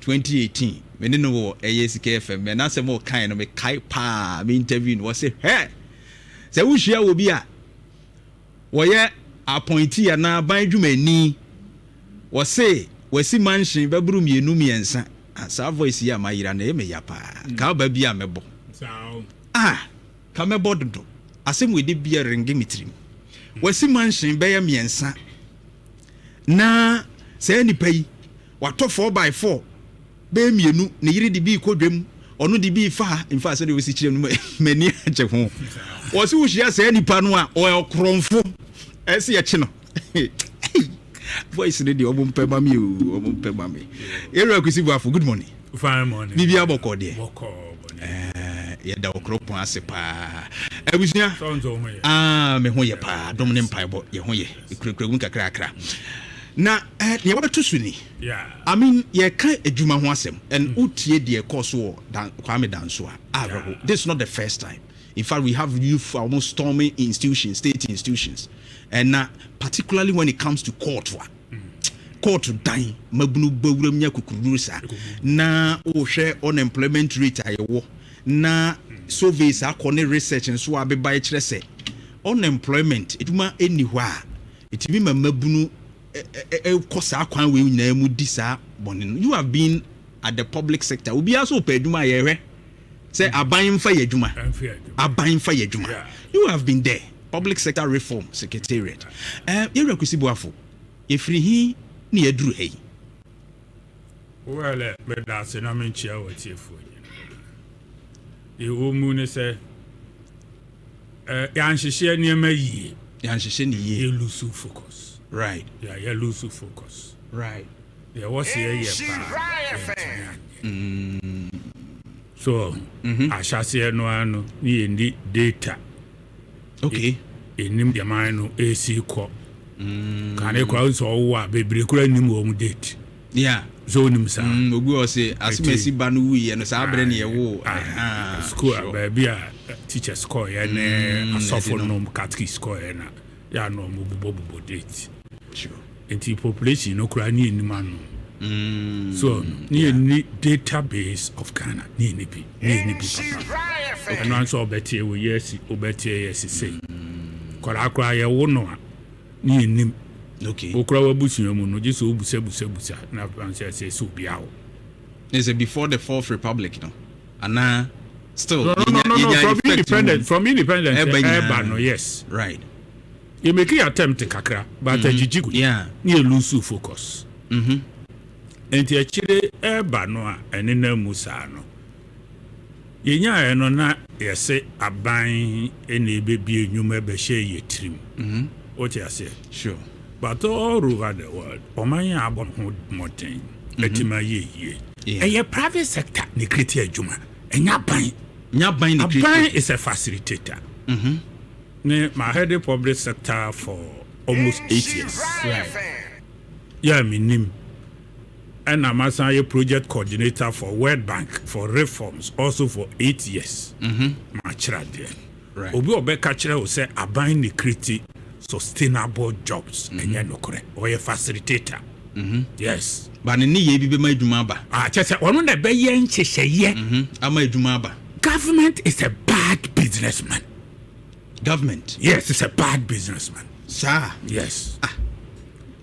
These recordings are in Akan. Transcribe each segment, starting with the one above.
2018 me ne no wɔ ɛyɛ Sika FM mɛ n'asɛm a ɔkae no mekae paa. Me interview no, wɔse hwɛ sɛ wohyia wɔ bi a wɔyɛ appointee anaa aban dwumani, wɔse wasi mansion bɛboro mmienu mmiɛnsa. Ah, saa voice yi a mayera no ɛyɛ me ya paa. Ka ɔba bi a mɛbɔ, ah, ka mɛbɔ dodo. Asɛm wɔ ɛde bia renge me tirim. Wasi mansion bɛyɛ mmiɛnsa na saa nipa yi watɔ 4x4 bɛyɛ mmienu, ne yere de bi kɔ dwam, ɔno de bi fa ha mfa sɛdeɛ wɔsi kyerɛ no, m'ani agye ho. Wɔsi wohyia saa nipa no a, ɔyɛ ɔkorɔmfo, ɛsɛ yɛkye no. Voice no deɛ, ɔmo mpɛ ma me o, ɔmo mpɛ ma me. Ewura Kusi Buafo, good morning. Fine morning. Biribi abɔkɔ deɛ? Bɔkɔ bɔne. Yɛda ɔkoropɔn ase paa, abusua. Sɛ ho yɛ. Ah, me ho yɛ paa, dɔm ne mpaebɔ, yɛ ho yɛ, ekurakura mu kakrakra. Na nea wɔbɛto so ni. I mean, yɛka adwuma ho asɛm and wotie deɛ ɛkɔɔ so wɔ Dan, Kwame Danso a awerɛho. This is not the first time. In fact, we have youth almost storming institutions, state institutions, and particularly when it comes to court, a court dan mabunu bawuram nya kukuruduru saa na wohwɛ unemployment rate a yɛwɔ na surveys akɔ ne research nso a bɛba kyerɛ sɛ unemployment, adwuma ɛnni hɔ a, ɛtumi ma mabunu ɛkɔ saa kwan wei nyinaa mu di saa bɔne no. You have been at the public sector. Obiara so pɛ adwuma a yɛhwɛ sɛ aban mfa yɛ adwuma. Ɛmfi adwuma. Aban mfa yɛ adwuma. You have been there, Public Sector Reform Secretariat. Yɛwura Kusi Boafo, yɛfiri hi ne yɛduru ha yi? Well, meda ase na menkyia wɔ tiefoɔ nyinaa. Deɛ ɛwɔ mu ne sɛ yɛanhyehyɛ nneɛma yie. Yɛanhyehyɛ ne yie. Yɛ lose focus. Yɛ lose focus. Deɛ ɛwɔ sɛ yɛyɛ paa, yɛntumi anyɛ. So ahyɛseɛ no ara no ne yɛnni data. Ɛnim deɛ man no ɛsi kɔ. Kane koraa sɛ ɔwo a, bebree koraa nim wɔn date. So wonim saa. Obi wɔ sɛ asomasi ba no wuyɛ no saa berɛ ne yɛwo. School a baabi a teachers kɔɔyɛ ne asɔfo ɛde no. Nom catechist kɔɔyɛ na yɛ na ɔmo bobɔbobɔ date. Nti population no koraa ne yɛnim ano. So ne yɛnni database of Ghana, ne yɛnni bi, ne yɛnni bi papa. Ɛno nso ɔbɛteɛ wɔ yɛ asi, wobɛteɛ yɛ sisei kɔraa koraa yɛwo no a, ne yɛnim. Wokora w'abusua mu no, gye sɛ wobusabusabusa na sɛ obi awo. Ne sɛ before the Fourth Republic no anaa still? No, from independence, from independence ɛba nyinaa. Ɛba no, yes. Yɛ make attempt kakra, but agyigyi gu ne yɛ lose focus. Nti akyire ɛba no a, ɛne nam mu saa no, yɛnyaeɛ no na yɛse aban ɛna ɛbɛbie nnwuma bɛhyɛ yɛ tirim. Wote aseɛ? Sure. But all over the world, ɔman yɛ abɔ ne ho mmɔden atumi ayɛ yie, ɛyɛ private sector ne create adwuma, ɛnyɛ aban. Nya aban ne create. Aban is a facilitator. Ne ma head public sector for almost 8 years. Yɛ menim, ɛna masan yɛ project coordinator for World Bank for reforms also for 8 years. Makyerɛ adeɛ. Obi a ɔbɛka kyerɛ wo sɛ aban ne create sustainable jobs, ɛnyɛ nokorɛ. Ɔyɛ facilitator, yes. Ba ne yɛ bi bɛma adwuma aba. Ah, kyɛ sɛ ɔno na ɛbɛyɛ nhyehyɛeɛ. Ama adwuma aba. Government is a bad businessman. Government? Yes, it's a bad businessman. Saa? Yes. Ah.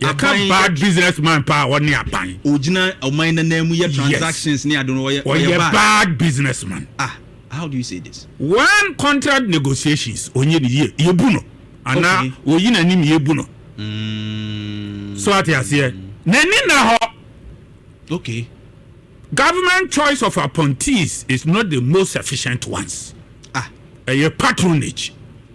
Yɛka Aban bad businessman paa, ɔne aban. Ogyina ɔman nanan mu yɛ transactions ne ade no, ɔyɛ ɔyɛ bad. Bad businessman. Ah, how do you say this? One contract negotiations, onye ne yie, yɛbu no anaa oyi n'anim, yɛbu no. So ate aseɛ, n'ani na hɔ. Government choice of appointees is not the most efficient ones. Ah. Ɛyɛ patronage.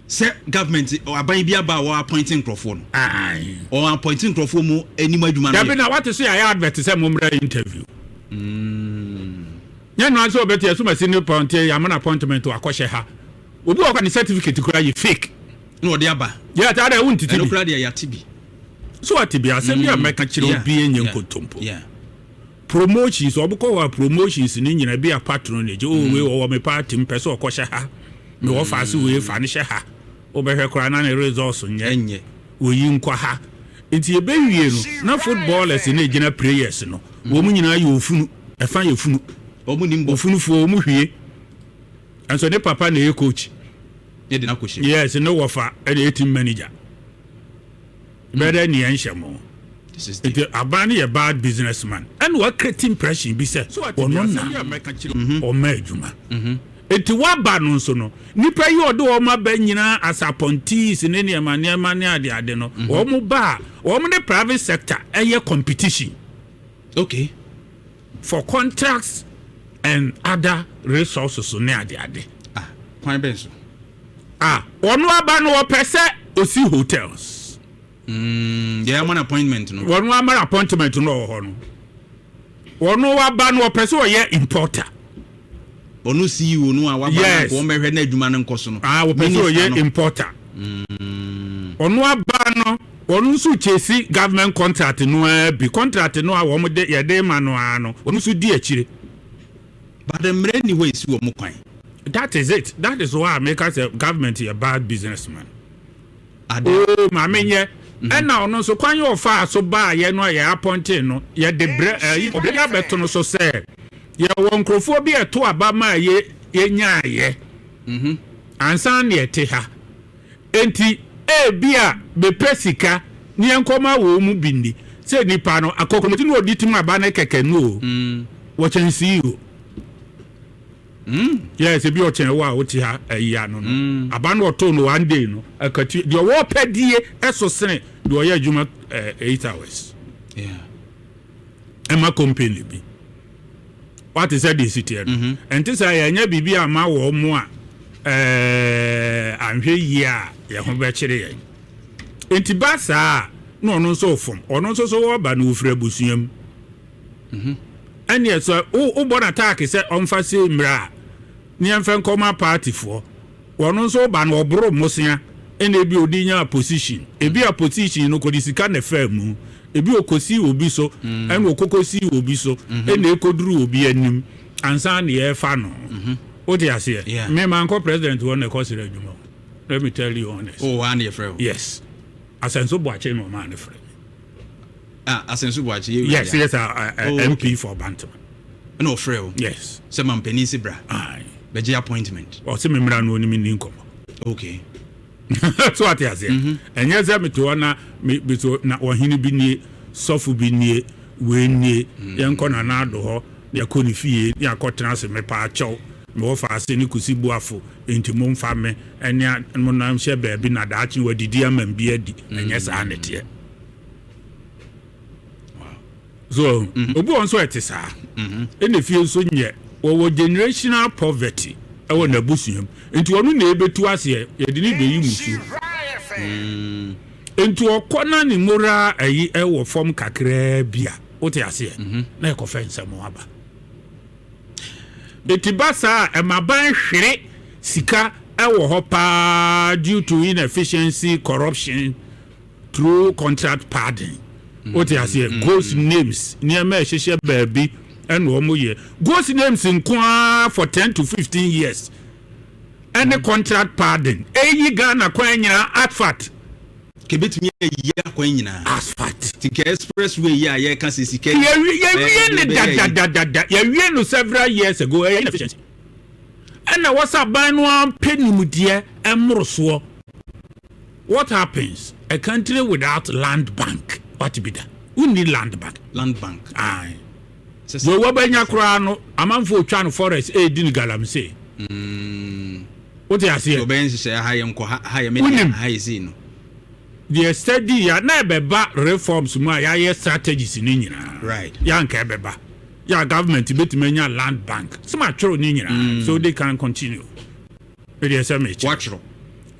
Sɛ government, aban bi aba a wɔ appoint nkurɔfoɔ no, Aye. ɔ appoint nkurɔfoɔ mu anim adwuma no Dabi. yɛ Na wate so yɛayɛ advert sɛ mommra interview. Nyɛ noa sɛ wobɛte asomasi ne pɔnte yɛama appointment, wakɔhyɛ ha. Obi wɔ kɔ ne certificate kora yɛ fake. Na ɔde aba. Yɛ ata dɛ wontete ɛno bi. koraa deɛ, yɛate bi. So wate bi asɛm bi a mɛka kyerɛ obi ɛnyɛ nkontompo. Promotions, ɔbɛkɔ wɔ a promotions ne nyina bi a patronage o, wei ɔwɔ me party, mpɛ sɛ ɔkɔhyɛ ha, mewɔ fa ase, wei fa ne hyɛ ha, wobɛhwɛ koraa na ne results nyɛ. Ɛnyɛ. Oyi nkɔ ha. Nti yɛbɛwie no na footballers ne gyina players no, wɔn nyinaa yɛ ofunu. Ɛfa yɛ funu. Ɔmo nim bɔ. Ofunufoɔ ɔmo hwie. Ɛnso ne papa na ɛyɛ coach. Ne de n'akɔhyɛ. Yes, ne wɔfa ɛna ɛyɛ team manager. Bɛyɛ dɛ nea nhyɛ mo. This is deep. Nti aban no yɛ bad businessman. Ɛna wa create impression bi sɛ ɔno na ɔma adwuma. Nti waba no nso no, nipa yi ɔde wɔn aba nyinaa as appointees ne nneɛma nneɛma ne ade ade no, wɔn ba a, wɔn ne private sector ɛyɛ competition for contracts and other resources ne ade ade. Ah, kwan bɛn so? Ah, ɔno aba no, ɔpɛ sɛ osi hotels. Yɛ ama no appointment no. Wɔn ama appointment no wɔ hɔ no, wɔn aba no, ɔpɛ sɛ ɔyɛ importer. Ɔno CEO no a waba no, wɔn bɛhwɛ na adwuma no nkɔ so no. Ah, wɔpɛ sɛ Minister ɔyɛ no. importer. Ɔno aba no, ɔno nso chase government contract no ara bi, contract no a wɔn de yɛde ma no ara no, ɔno nso di akyire. But mmerɛ ni hɔ esi wɔn kwan. That is it. That is why meka sɛ government yɛ bad businessman. Ade. Oo, maame nyɛ ɛna ɔno nso kwan yɛ ɔfa so baa yɛ no a yɛ appoint no, yɛde brɛ ɛyi ɔbɛde abɛto no so sɛ yɛwɔ nkurɔfoɔ bi a ɛto aba ma a yɛ yɛnyaayɛ ansa na yɛte ha. Enti ebi a bepɛ sika ne yɛn nkɔma wɔ mu bi ni sɛ nipa no akɔkɔmɔti na ɔdi tim aba ne kɛkɛ no o, wɔkyɛn CEO. Yes, ebi ɔkyɛn wo a wote ha ayi ano no, aba no ɔtoo no one day no, akatu deɛ ɔwɔ pɛ die ɛso sene deɛ ɔyɛ adwuma 8 hours ɛma company bi. Wate sɛ deɛ esi teɛ no, ɛnte sɛ yɛnyɛ biribi ama wɔn mo a anhwɛ yie a yɛn ho bɛkyerɛ yɛn. Nti ba saa na ɔno nso fam, ɔno nso so wɔba no, ofiri abusua mu. Ɛnneɛ sɛ wobɔ n'ataake sɛ ɔmfa se mmerɛ a ne yɛmfɛ nkɔma partyfoɔ, ɔno nso ba no, ɔboro mmosea, ɛna ebi odi nya position, ebi a position no kɔde sika na ɛfaa mu, ebi okosi obi so, ɛna okokosi obi so, ɛna ekoduru obi anim ansa na yɛfa no. Wote aseɛ? Mmarima nkɔ president hɔ na ɛkɔ srɛ adwuma o. Let me tell you honest. Oh, wa ne yɛfrɛ o? Yes, Asɛnso Boakye na ɔmaa ne frɛ me. Ah, Asɛnso Boakye yɛ? Yes, Oh, MP for Bantama. Ɛna ɔfrɛ o? Yes. Sɛ mampanin si bra Aye. bɛgye appointment? Ɔsɛ me mmra no onim ni nkɔmmɔ. So ate aseɛ? Ɛnyɛ sɛ mete hɔ na me so na ɔhene bi nie, sɔfo bi nie, wei nie, yɛnkɔ Nana Ado hɔ na yɛkɔ ne fie ne yɛakɔtena ase, mepɛ akyɛw mewɔ fa ase ne Kusi Buafo, enti momfa me ɛne mo nam hyɛ baabi na daakye wadidi ama m bi adi. Ɛnyɛ saa ne teɛ. So obi wɔ nso ɛte saa, ɛna fie nso nyɛ wɔwɔ generational poverty ɛwɔ n'abusua mu, nti ɔno na ebetu aseɛ yɛde ne bɛyi musuo, nti ɔkɔ na ne moral ayi ɛwɔ fam kakraa bi a, wote aseɛ, na ɛkɔfɛ nsɛm aba. Eti ba saa, ɛma ban hwere sika ɛwɔ hɔ paa due to inefficiency, corruption through contract padding. Wote aseɛ? Ghost names, nneɛma a ɛhyehyɛ baabi ɛna wɔn yɛ ghost names nko ara for 10 to 15 years, ɛne contract padding eyi Ghana kwan nyinaa asphalt. Kebetumi ayi akwan nyinaa. Asphalt. Ti kɛ expressway yi a yɛka sɛ sika yi. Yɛwie ne dadadadada, yɛwie no several years ago. Ɛyɛ inefficiency ɛna wɔsa ban no ampɛ nimdeɛ ɛmoro soɔ. What happens? A country without land bank, what be that? Wonni land bank. Land bank. Aye. Deɛ wɔbɛnya koraa no, amanfoɔ otwa no forest, ɛɛdi no galamsey. Wote aseɛ? Ɔbɛyɛ nhyehyɛ ha yɛ nkɔ ha, ha yɛ Wonim. media ha yɛ sei no. Deɛ steady ya na ɛbɛba reforms mu a yɛayɛ strategies ne nyinaa. Yɛanka ɛbɛba yɛ government bɛtumi anya land bank sɛ matwerɛ ne nyinaa, so they can continue. Ɛdeɛ sɛ mekyɛ. Watwerɛ?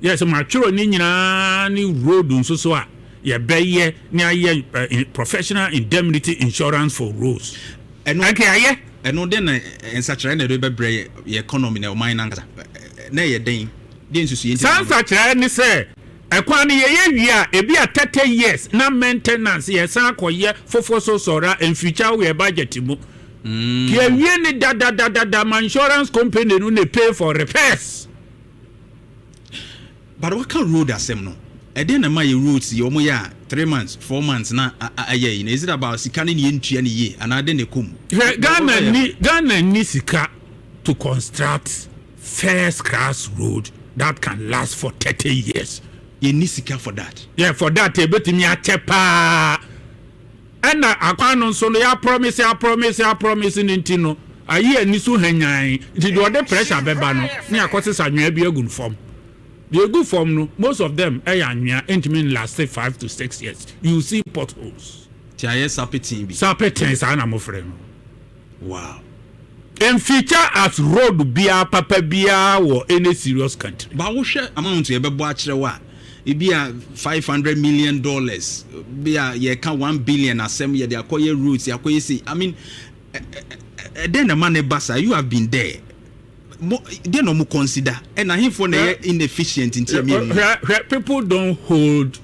Yɛ sɛ matwerɛ ne nyinaa, ne road nso so a yɛbɛyɛ ne ayɛ professional indemnity insurance for roads. Ɛno ɛnka yɛayɛ. Ɛno de na nsakyerɛ na ɛde bɛbrɛ yɛ economy na ɔman nankasa na ɛyɛ den deɛ nsusu yɛn. Saa nsakyerɛ ne sɛ ɛkwan no yɛyɛ wie a, ebi a 30 years na maintenance yɛsan akɔyɛ foforɔ so sɔrɔ a mfikya wɔ yɛ budget mu. Yɛwie ne dadadadada ma insurance company no ne pay for repairs. But waka road asɛm no. Ɛdeɛn na ɛma yɛ roads yi wɔn yɛ a 3 months, 4 months na ayɛ yi na? Is it about sika ne ne yɛntua ne yie anaa de na ɛkɔ mu? Hwɛ, Ghana ni sika to construct first class road that can last for 30 years. Yɛnni sika for that? Yeah, for that ebetumi akyɛ paa. Ɛna akwan no nso no, yɛ promise, yɛ promise, yɛ promise ne nti no ayi ani so hanyan, nti deɛ ɔde pressure bɛba no ne akɔsesa anwea bi agu no fam. Deɛ egu fam no, most of them ɛyɛ anwea, ntumi last 5 to 6 years. You see potholes. Ti ayɛ sapetin bi. Sapetin saa na mo frɛ no. Mfeature as road biara papa biara wɔ any serious country. Ba wohwɛ amount yɛbɛbɔ akyerɛ wo a, ebi a $500 million bi a yɛka 1 billion asɛm, yɛde akɔyɛ roads, yɛakɔyɛ sei. I mean, ɛdɛn na ma ne ba saa? You have been there mo, deɛ na ɔmo consider ɛna ahemfo na ɛyɛ inefficient nti ɛmi emu? Hwɛ, people don't hold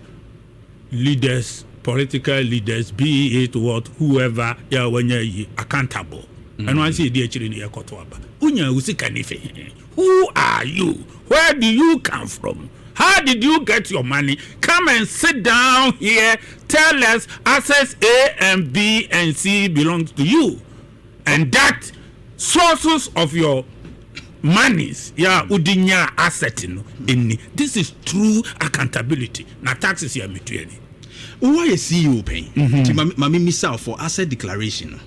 leaders, political leaders, be it what, whoever yɛ a wɔnyɛ yi, accountable. Ɛno ansi edi akyire ni yɛkɔto aba, wonya wo sika ne fɛ. Who are you? Where do you come from? How did you get your money? Come and sit down here, tell us assets A and B and C belongs to you and that sources of your monies yà wodi nya asset no ɛni. This is true accountability na taxes yɛ metua ni. Wowɔ yɛ CEO pɛn, nti ma me misa for asset declaration no,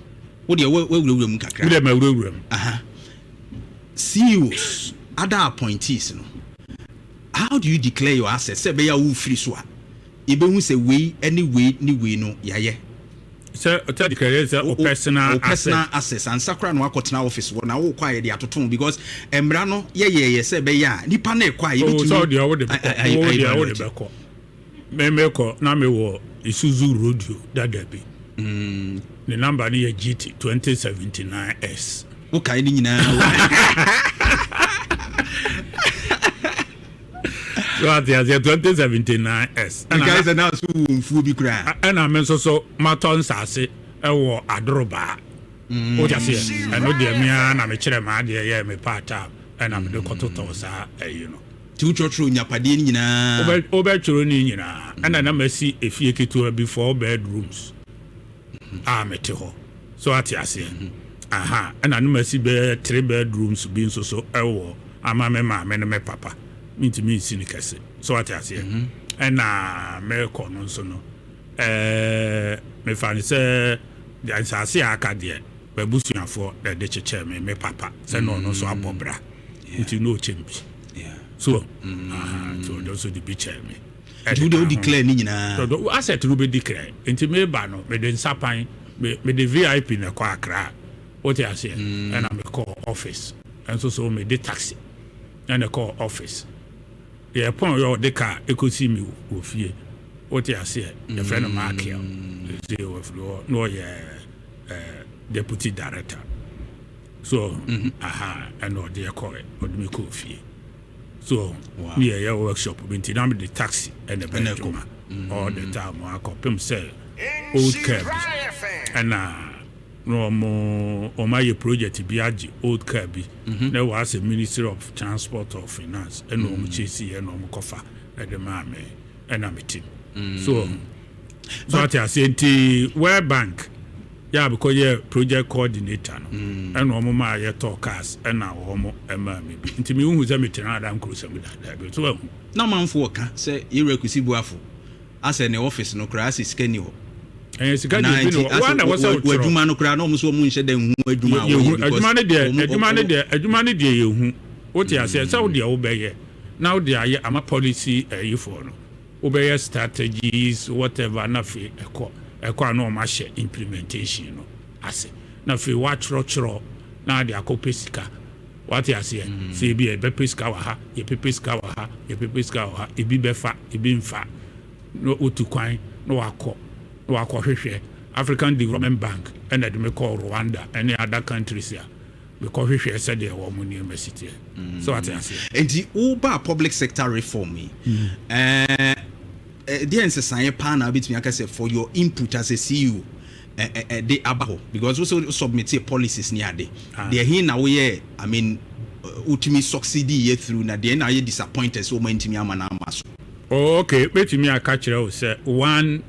wo deɛ wawurawura mu kakra. Wode ma wurawura mu. Aha. CEOs, other appointees no, how do you declare your assets sɛ ɛbɛyɛ a wofiri so a yɛbɛhu sɛ wei ne wei ne wei no yɛayɛ? Sɛ ɔtɛ declare sɛ o personal o personal assets ansa koraa na wakɔtena office wɔ na wokɔ a yɛde atoto ho, because mmara no yɛyɛyɛ sɛ ɛbɛyɛ a nipa no ɛkɔ a yɛbɛtumi sɛ ɔdeɛ wode bɛkɔ, wo deɛ wode bɛkɔ. Mɛmɛkɔ na mewɔ Isuzu Rodeo dada bi, ne number no yɛ GT 2079 S. Wokae ne nyinaa? So ate aseɛ, 2079 S. Ɛna sɛ na so wɔ mfuo bi koraa. Ɛna me nso so matɔ nsase ɛwɔ Adorobaa. Wote aseɛ? Ɛno deɛ, mea na mekyerɛ maa deɛ yɛ me part-time ɛna mede kɔtotɔ saa ɛyi no. Nti wotwerɛtwerɛ onyapadeɛ no nyinaa? Wobɛtwerɛ ne nyinaa. Ɛna na masi efie ketewa bi, four bedrooms a mete hɔ. So ate aseɛ? Aha. Ɛna na masi bɛyɛ three bedrooms bi nso so ɛwɔ ama me maame ne me papa. Mentumi nsi ne kɛse. So ate aseɛ? Ɛna mekɔ no nso no, mefa no sɛ nsase a aka deɛ, m'abusuafoɔ na ɛde kyekyɛ me papa sɛ na ɔno nso abɔ bra nti na ɔkyɛm bi. So aha, nti ɔno nso de bi kyɛɛ me. Nti wode wo declare ne nyinaa? Dɔdɔ asset no bɛ declare, nti meba no mede nsapan mede VIP na ɛkɔ Accra. Wote aseɛ? Ɛna mekɔ office ɛnso so mede taxi ɛna ɛkɔ office. Yɛ pɔn yɛ ɔde car ɛkɔsi mi wɔ fie. Wote aseɛ? Yɛfrɛ no Michael. Ɛsɛ wɔfiri hɔ na ɔyɛ deputy director so. Aha, ɛna ɔde ɛkɔɛ, ɔde me kɔɔ fie so. Ne yɛyɛ workshop bi nti na mede taxi ɛna ɛbɛyɛ Ɛna ɛkɔ. adwuma all the time akɔpem sɛ old car bi ɛna na ɔmo ayɛ project bi agye old car bi na ɛwɔ asɛ Ministry of Transport or Finance, ɛna ɔmo kyesi, ɛna ɔmo kɔfa ɛde maa me, ɛna me team so ate aseɛ. Nti World Bank yɛ a bɛkɔyɛ project coordinator no, ɛna ɔmo maa yɛtɔ cars, ɛna ɔmo ɛmaa me bi, nti mehu sɛ metena ada nkurosɛm daadaa bi so ahu. Na amanfoɔ ka sɛ yɛwura Kusi Boafo asɛ ne office no koraa asɛ sika ni hɔ. Ɛyɛ sika deɛ bi ne hɔ wa na wɔ sɛ wotwerɛ. Adwuma no koraa na ɔmo nso ɔmo nhyɛ dɛ nhu adwuma a yɛhu wɔyɛ because adwuma no deɛ adwuma no deɛ adwuma no deɛ yɛhu. Wote aseɛ sɛ wo deɛ wobɛyɛ na wode ayɛ ama policy ɛyifoɔ no, wobɛyɛ strategies, whatever, na afei ɛkɔ a na ɔmo ahyɛ implementation no ase, na afei woatwerɛtwerɛ na ade akɔpɛ sika. Wate aseɛ sɛ ebi yɛbɛpɛ sika wɔ ha, yɛpɛpɛ sika wɔ ha, yɛpɛpɛ sika wɔ ha, ebi bɛfa, ebi mfa, na wotu kwan na wakɔ na wakɔhwehwɛ African Development Bank, ɛna de me kɔɔ Rwanda ɛne other countries a mekɔhwehwɛ sɛdeɛ wɔn mo nneɛma si teɛ. So wate aseɛ? Nti woba public sector reform yi, deɛ nsesaeɛ paa na wobɛtumi aka sɛ for your input as a CEO ɛde aba hɔ? Because wo sɛ submit policies ne ade deɛ he na woyɛ, I mean, wotumi succeed yɛ through, na deɛ na ayɛ disappointed sɛ wɔma ntumi ama no ama so? Oh, okay, mɛtumi aka kyerɛ wo sɛ one,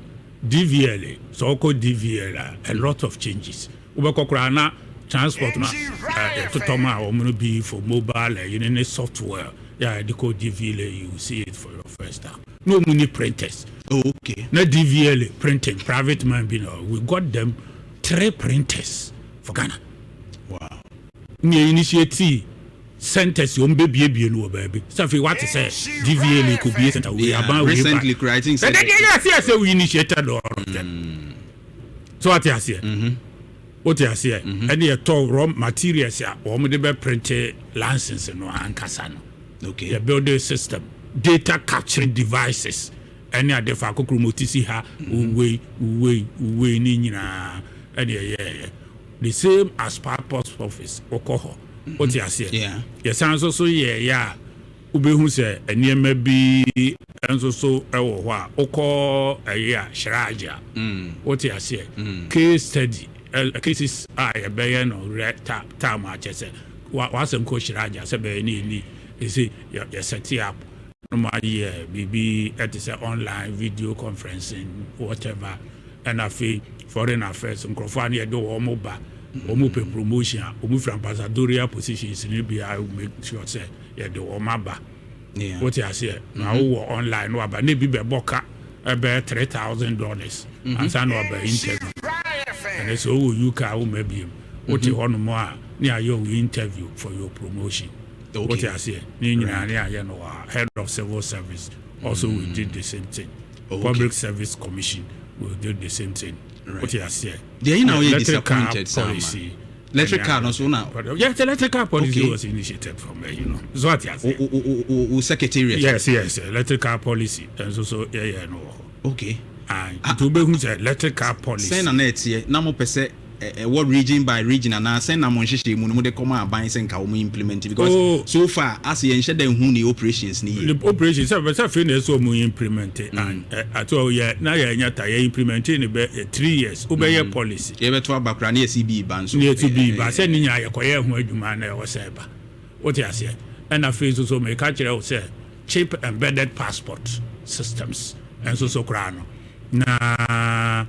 DVLA, sɛ wokɔ DVLA a, a lot of changes. Wobɛkɔ koraa na transport no yɛtotɔ ma wɔn no bi for mobile ɛyi ne software yɛ a yɛde kɔ DVLA, you see it for your first time. Na wɔn ni printers. Oh, okay. Na DVLA printing private man bi na we got them three printers for Ghana. Ne yɛ initiate centers wɔn bɛbiebie no wɔ baabi sɛ afei wate sɛ DVLA kò bie center wei aban wei ba. Recently kura, I think sɛ ɛdɛ deɛ yɛ aseɛ sɛ we initiated all of them. So wate aseɛ, wote aseɛ, ɛne yɛtɔ raw materials a wɔn de bɛ print license no ankasa no. Yɛ build a system, data capturing devices ɛne ade fa akokoro mo ti si ha, wei wei wei ne nyinaa ɛne yɛyɛɛyɛ the same as passport office wokɔ hɔ, wote aseɛ. Yɛsan nso so yɛyɛ a wobɛhu sɛ nneɛma bi nso so wɔ hɔ a wokɔ ɛyɛ a CHRAJ a, wote aseɛ, case study cases a yɛbɛyɛ no rɛ ta time akyɛ sɛ wasɛm kɔ CHRAJ a sɛ bɛyɛ ne yɛni ɛsɛ yɛ set up no ma yɛ biribi ɛte sɛ online video conferencing, whatever. Ɛna afei foreign affairs nkurɔfoɔ a ne yɛde wɔn mo ba, wɔn mo pɛ promotion a wɔn firi ambassadorial positions ne bi a, make sure sɛ yɛde wɔn aba. Wote aseɛ, na wowɔ online no waba ne bi bɛbɔ ka ɛbɛyɛ $3,000 ansa na waba interview. Ɛnɛ sɛ wowɔ UK a woma biem, wote hɔnom a ne ayɛ wo interview for your promotion. Wote aseɛ, ne nyinaa ne ayɛ no wɔ head of civil service also, we did the same thing. Public Service Commission, we did the same thing. Wote aseɛ. Deɛ yi na woyɛ Electric car disappointed saa ma policy. Electric car no so na Yes, the electric car policy was initiated from there. So what you say? Wo secretariat. Yes, electric car policy nso so yɛyɛ no wɔ hɔ. Ah, nti wobɛhu sɛ electric car policy. Sɛn na na ɛteɛ na mopɛ sɛ ɛwɔ region by region anaa sɛn na mo nhyehyɛ mu no mode kɔma aban sɛ nka wɔn implement? Because so far as yɛnhyɛ da nhu ne operations ne yie. The operation sɛ afei na ɛsɛ ɔmo implement and ato yɛ na yɛ nya ta yɛ implement ne bɛ 3 years wobɛyɛ policy. Yɛbɛto aba koraa ne yɛsi bii ba nso. Ne yɛtu bi ba sɛ ne nyinaa yɛkɔyɛ ho adwuma na ɛwɔ sɛ ɛba, wote aseɛ. Ɛna afei nso so meka kyerɛ wo sɛ chip embedded passport systems ɛnso so koraa no na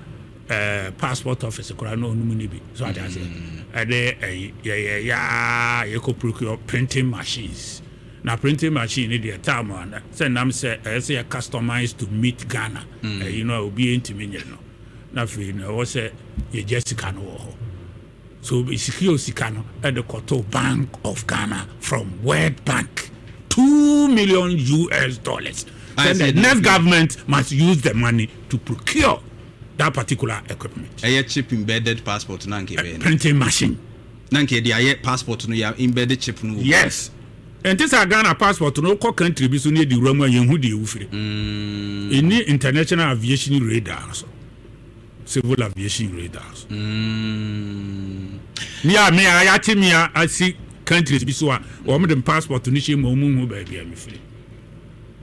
passport office koraa na ɔnum ne bi so, ate aseɛ. Ɛde ɛyi yɛyɛ yaa yɛkɔ procure printing machines, na printing machine ne deɛ time a sɛ nam sɛ ɛyɛ sɛ yɛ customize to meet Ghana ɛyi no a obi ntumi nyɛ no, na afei no ɛwɔ sɛ yɛgya sika no wɔ hɔ, so secure sika no ɛde kɔtɔ Bank of Ghana from World Bank, US$2 million. I Then see. the next government must use the money to procure that particular equipment. Ɛyɛ chip embedded passport na nka ɛbɛyɛ no. Printing machine. Na nka yɛde ayɛ passport no, yɛ embedded chip no wɔ mu. Yes, nti sɛ Ghana passport no wokɔ country bi so ne yɛde wura mu a, yɛnhu deɛ ɛwu ɛni international aviation radar so, civil aviation radar so. Ne a me a yɛakye me a asi countries bi so a wɔn de passport no hyɛ mu a wɔn hu baabi a mefiri.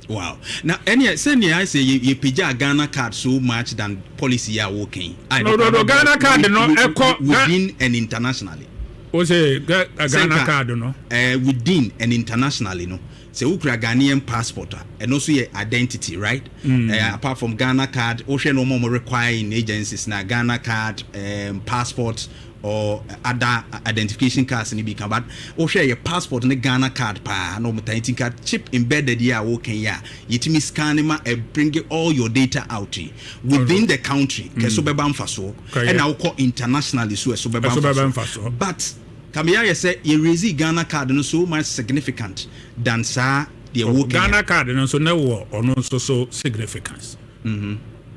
Wow, na ɛneɛ sɛnea ayɛ sɛ yɛpagya Ghana Card so much than policy a wɔkɛn. No, Ghana Card no, within and internationally. O sɛ Ghana Card no. Within and internationally no, sɛ wokura Ghanaian passport a, ɛno nso yɛ identity, right? Apart from Ghana Card, wohwɛ no ɔmo require in agencies na Ghana Card, passport or other identification cards ni bi ka, but wohwɛ yɛ passport ne Ghana Card paa na ɔmo tan ti nka chip embedded yi a wɔka yi a yɛtumi scan ma ɛ bring all your data out yi within the country kɛso bɛba mfasoɔ, ɛna wokɔ internationally so ɛso bɛba mfasoɔ. But kàmi ayɛ sɛ yɛ raise Ghana Card no so much significant than saa deɛ wɔka. Ghana Card no nso ne wɔ ɔno nso so significance.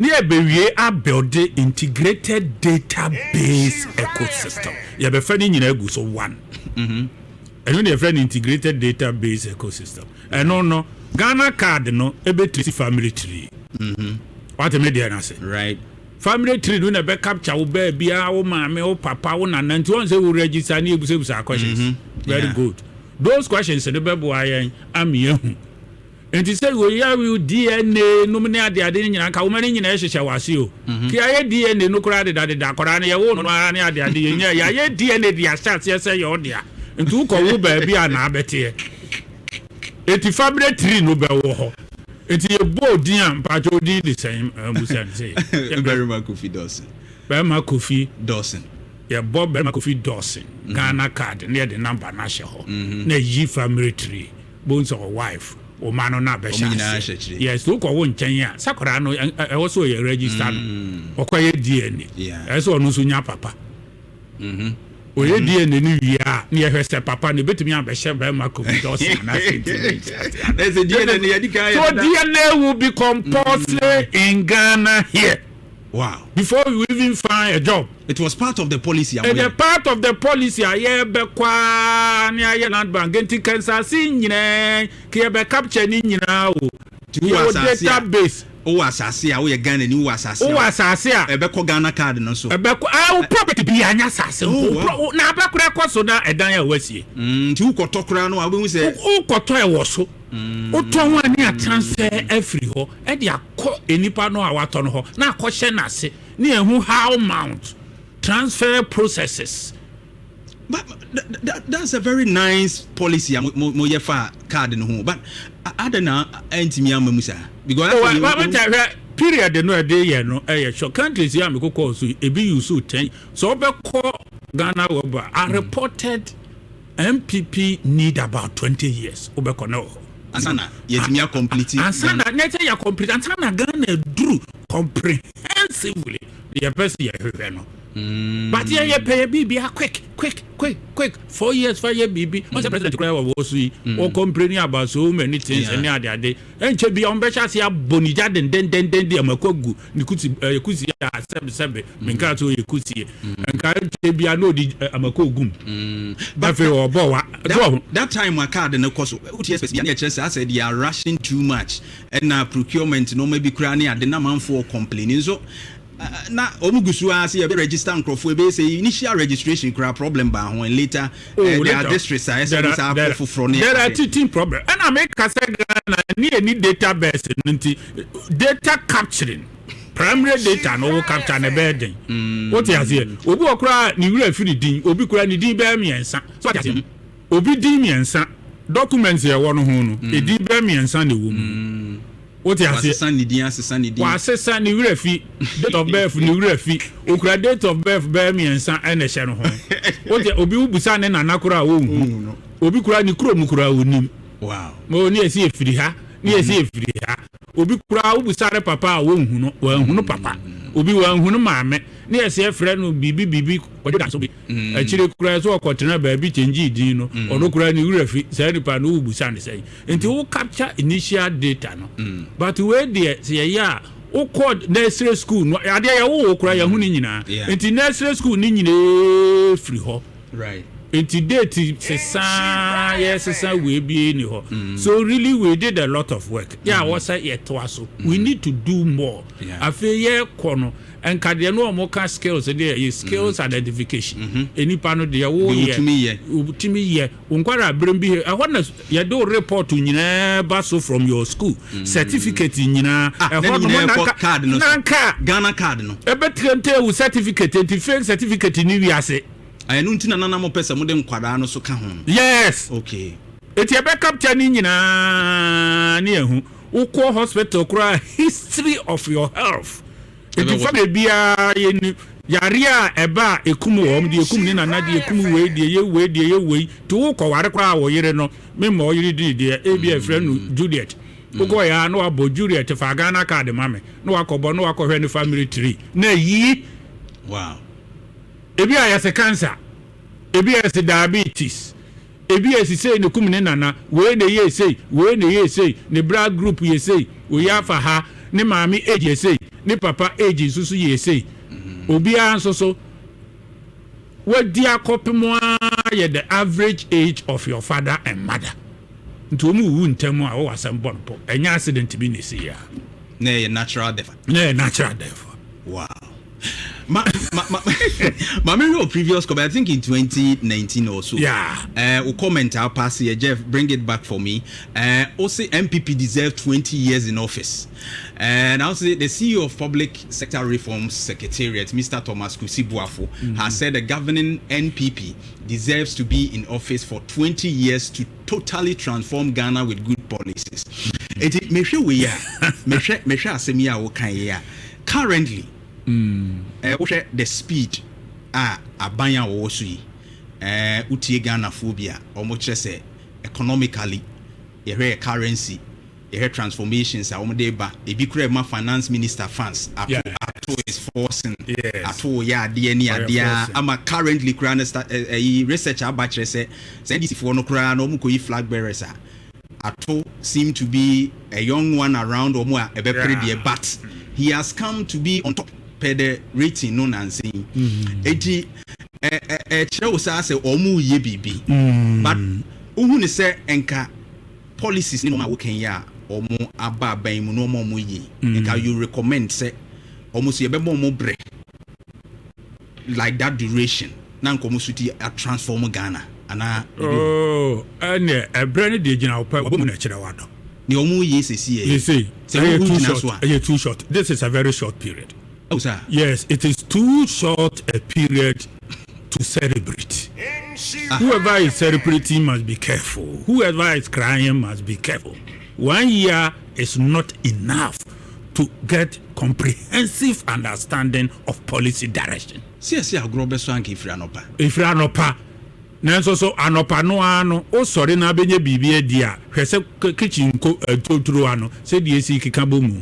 Ne yɛbɛwie abuild integrated database ecosystem, yɛbɛfɛ ne nyinaa gu so one. Ɛno ne yɛfrɛ no integrated database ecosystem. Ɛno no Ghana Card no ɛbɛtrace family tree. Wate me deɛ no ase? Right. Family tree no na ɛbɛ capture wo baabiara, wo maame, wo papa, wo nana. Nti wɔn sɛ wo register ne ebusabusa questions. Very good. Those questions no bɛboa yɛn ama yɛhu. Nti sɛ wɔyɛ wo DNA nom ne adeade no nyinaa nka woma no nyinaa hyehyɛ wase o. Ki ayɛ DNA no koraa dedadeda akɔraa no yɛwo no ara ne adeade yɛnyɛ yɛayɛ DNA de ahyɛ aseɛ sɛ yɛ ɔdea. Nti wokɔ wo baabi a na abɛteɛ. Eti family tree no bɛwɔ hɔ. Nti yɛbɔ odin a, mpakyɛ, odin de sɛn musa no sɛ? Barima Kofi Dawson. Barima Kofi Dawson. Yɛbɔ Barima Kofi Dawson Ghana Card ne yɛde number no ahyɛ hɔ na yi family tree bohu sɛ ɔ wife, wo ma no na Ɔmo abɛhyɛ nyinaa aseɛ. hyɛ akyire. Yes, wokɔ wo nkyɛn a, sakwaraa no ɛwɔ sɛ ɔyɛ register no, ɔkɔyɛ DNA. Ɛsɛ sɛ ɔno nso nya papa. Ɔyɛ DNA no wie a, ne yɛhwɛ sɛ papa no ebɛtumi abɛhyɛ Barima Kofi Dawson anaasɛ ntumi. Ɛsɛ DNA no yɛdi kan So yɛ dada. DNA will be compulsory in Ghana here before you even find a job. It was part of the policy a Ɛyɛ moyɛ. part of the policy a yɛbɛkɔa ne ayɛ land bank, nti kansase nyinaa ka yɛbɛ capture ne nyinaa o. Nti wowɔ Yɛwɔ asase a database. Wowɔ asase a, woyɛ Ghana ni, wowɔ asase Wowɔ a, asase a, ɛbɛkɔ Ghana Card no so. Ɛbɛkɔ a, wo property bi anya asase nko. Wo na abɛkora kɔ so na ɛdan a wasie. Nti wokɔtɔ koraa no a, wobɛhu sɛ Wokɔtɔ, ɛwɔ so. Wotɔ ho a, ne atransfer afiri hɔ ɛde akɔ nipa no a watɔ no hɔ na akɔhyɛ n'ase ne ɛho how mount transfer processes. But that's a very nice policy a mo yɛ fa card no ho, but ada na ɛntumi ama mu saa because Oh, afei wa hwɛ, period no ɛde yɛ no ɛyɛ sure. Countries yi a mekokɔ so yi, ebi use 10. So ɔbɛkɔ Ghana Web a, I reported NPP need about 20 years, wobɛkɔ ne wɔ hɔ. Ansa na yɛtumi acomplete. Ansa na ne sɛ yɛ complete, ansa na Ghana duru comprehensively yɛpɛ sɛ yɛhwehwɛ no. But yɛ yɛpɛ yɛ biribi a quick, quick, quick, quick, 4 years fa yɛ biribi. Wɔn sɛ president koraa wɔ so yi, wɔ complain about so many things. Ɛne ade ade ɛnkyɛ bi a wɔn bɛhyɛ ase abɔ ne gya dendendenden de ama kɔ agu ne kusi kusi a sɛbesɛbe menka sɛ ɔyɛ kusie nka nkyɛ bi a na ɔde amako gum, afei ɔbɔ wa so ɔho. That time a card no kɔ so, wotie experts bi a, ne yɛkyerɛ sɛ asɛ they are rushing too much, ɛna procurement nneɛma bi koraa ne ade na amanfoɔ complain nso. Na wɔn gu so ara sɛ yɛbɛ register nkurɔfoɔ, ebe sɛ initial registration koraa problem baa ho, and later there are districts a ɛsɛ wɔn saa akɔ foforɔ ne There are ade. teething problem, ɛna meka sɛ Ghana ne yɛ database no, nti data capturing, primary data no, wo capture ne bɛyɛ den. Wote aseɛ? Obi wɔ koraa ne werɛ firi din, obi koraa ne din bɛyɛ mmiɛnsa. So wate aseɛ? Obi din mmiɛnsa, documents yɛ wɔ no ho no, edin bɛyɛ mmiɛnsa na ɛwɔ mu. Wote aseɛ? Wasesa ne din, asesa ne din. Wasesa ne werɛ fi date of birth, ne werɛ fi, okura date of birth bɛyɛ mmiɛnsa ɛna ɛhyɛ no ho. Wote obi wobusa ne nana koraa a, wɔnhu no. Obi koraa ne kurom koraa onim. Mo ne yɛsi efiri ha, ne yɛsi efiri ha. Obi koraa wobusa ne papa a, wɔnhu no, wɔnhu no papa. Obi wɔnhu no maame, ne yɛsi efrɛ no biribi biribi, kɔdwo da so bi akyire koraa so ɔkɔtena baabi kyɛngye din no, ɔno koraa ne werɛ fi saa nipa no. Wobusa ne sɛn? Nti wo capture initial data no, but wei deɛ, sɛ yɛyɛ a, wokɔ nursery school no, adeɛ yɛwo wo koraa yɛho ne nyinaa. Nti nursery school ne nyinaa firi hɔ. Nti date sesaa, yɛsesa wei bi ni hɔ. So really we did a lot of work yɛ a wɔsɛ yɛtoa so. We need to do more. Afei yɛkɔ no, nkadeɛ no a wɔka skills deɛ, yɛ skills identification, nipa no deɛ woyɛ, wotumi yɛ. Wotumi yɛ wo nkwara abere bi ɛhɔ na yɛde wo report nyinaa ba so from your school, certificate nyinaa. Ah, na ɛhɔ ne nom nyinaa na ɛkɔ nka card no so. Na nka Ghana Card no. Ɛbɛtirɛntɛ wo certificate, nti fake certificate ni wiase. Ɛno nti na nana mo pɛ sɛ mode nkwadaa no so ka ho no. Yes. Eti ɛbɛ capture ne nyinaa ne ɛho wokɔ hospital koraa, history of your health. Eti Ɛbɛwɔ fa beebiara yɛ ni yare a ɛba a ekum wɔn deɛ, ekum ne nana deɛ, ekum wei deɛ, yɛ wei deɛ, yɛ wei te. Wokɔ ware koraa, wɔ yere no mema ɔyere di deɛ, ebi a efrɛ no Juliet, wokɔ yɛ a na wabɔ Juliet fa Ghana Card ma me, na wakɔbɔ na wakɔhwɛ ne family tree na yi. Ebi a yɛsɛ cancer, ebi a yɛsɛ diabetes, ebi a yɛsɛ sei ne kum ne nana wei na yɛ sei, wei na yɛ sei, ne blood group yɛ sei, oyi afa ha, ne maame age yɛ sei, ne papa age nso so yɛ sei. Obiara nso so wadi akɔpem ara yɛ the average age of your father and mother. Nti wɔn wuwu ntɛm a, wɔwɔ asɛm bɔ no po, ɛnyɛ accident bi na esi yɛ a. Na ɛyɛ natural death. Na ɛyɛ natural death. Wow. Ma me your previous comment, I think in 2019 or so. Comment I'll pass here. Jeff, bring it back for me. Also, NPP deserve 20 years in office. And I'll say the CEO of Public Sector Reforms Secretariat, Mr. Thomas Kusi Boafo, has said the governing NPP deserves to be in office for 20 years to totally transform Ghana with good policies. Eti mehwɛ wei a, mehwɛ asɛm yi a woka yi a, currently wohwɛ the speed a aban a wɔwɔ so yi, wotie Ghanafoɔ bi a wɔn kyerɛ sɛ economically, yɛhwɛ yɛ currency, yɛhwɛ transformations a wɔn de ba, ebi kura ma finance minister fans ato ato is forcing ato yɛ adeɛ ne Ɔyɛ adeɛ forcing. Ama currently koraa no ɛyi research aba kyerɛ sɛ NDC foɔ no koraa na wɔn kɔ yi flag bearers a, Ato seem to be a young one around wɔn a ɛbɛpere deɛ, but he has come to be on top per the rating no nansi yi. Eti ɛ ɛ ɛkyerɛ wo saa sɛ wɔn yɛ biribi, but wohu ne sɛ nka policies ne nneɛma a wɔka yi a wɔn aba aban mu na wɔn a wɔn yɛ, nka you recommend sɛ wɔn so yɛbɛbɔ wɔn brɛ like that duration na nka wɔn so ti a transform Ghana anaa biribi wɔ hɔ? Oh, ɛnɛ ɛbrɛ no deɛ, gyina wo pɛ wɔbɔ mu na ɛkyerɛ wadɔ. Nea wɔn yɛ sisi yɛ You see, sɛ ɛyɛ wohu too gyina short. so a Ɛyɛ too short. This is a very short period. Oh, sir. Yes, it is too short a period to celebrate. Whoever is celebrating must be careful. Whoever is crying must be careful. One year is not enough to get comprehensive understanding of policy direction. Sɛ ɛsɛ agorɔ bɛsɔ anka ɛfiri anɔpa. Ɛfiri anɔpa, nanso so anɔpa no ara no wosɔre na abɛnya biribi adi a, hwɛ sɛ kitchen nko ntoturo ano sɛdeɛ esi keka bɔ mu.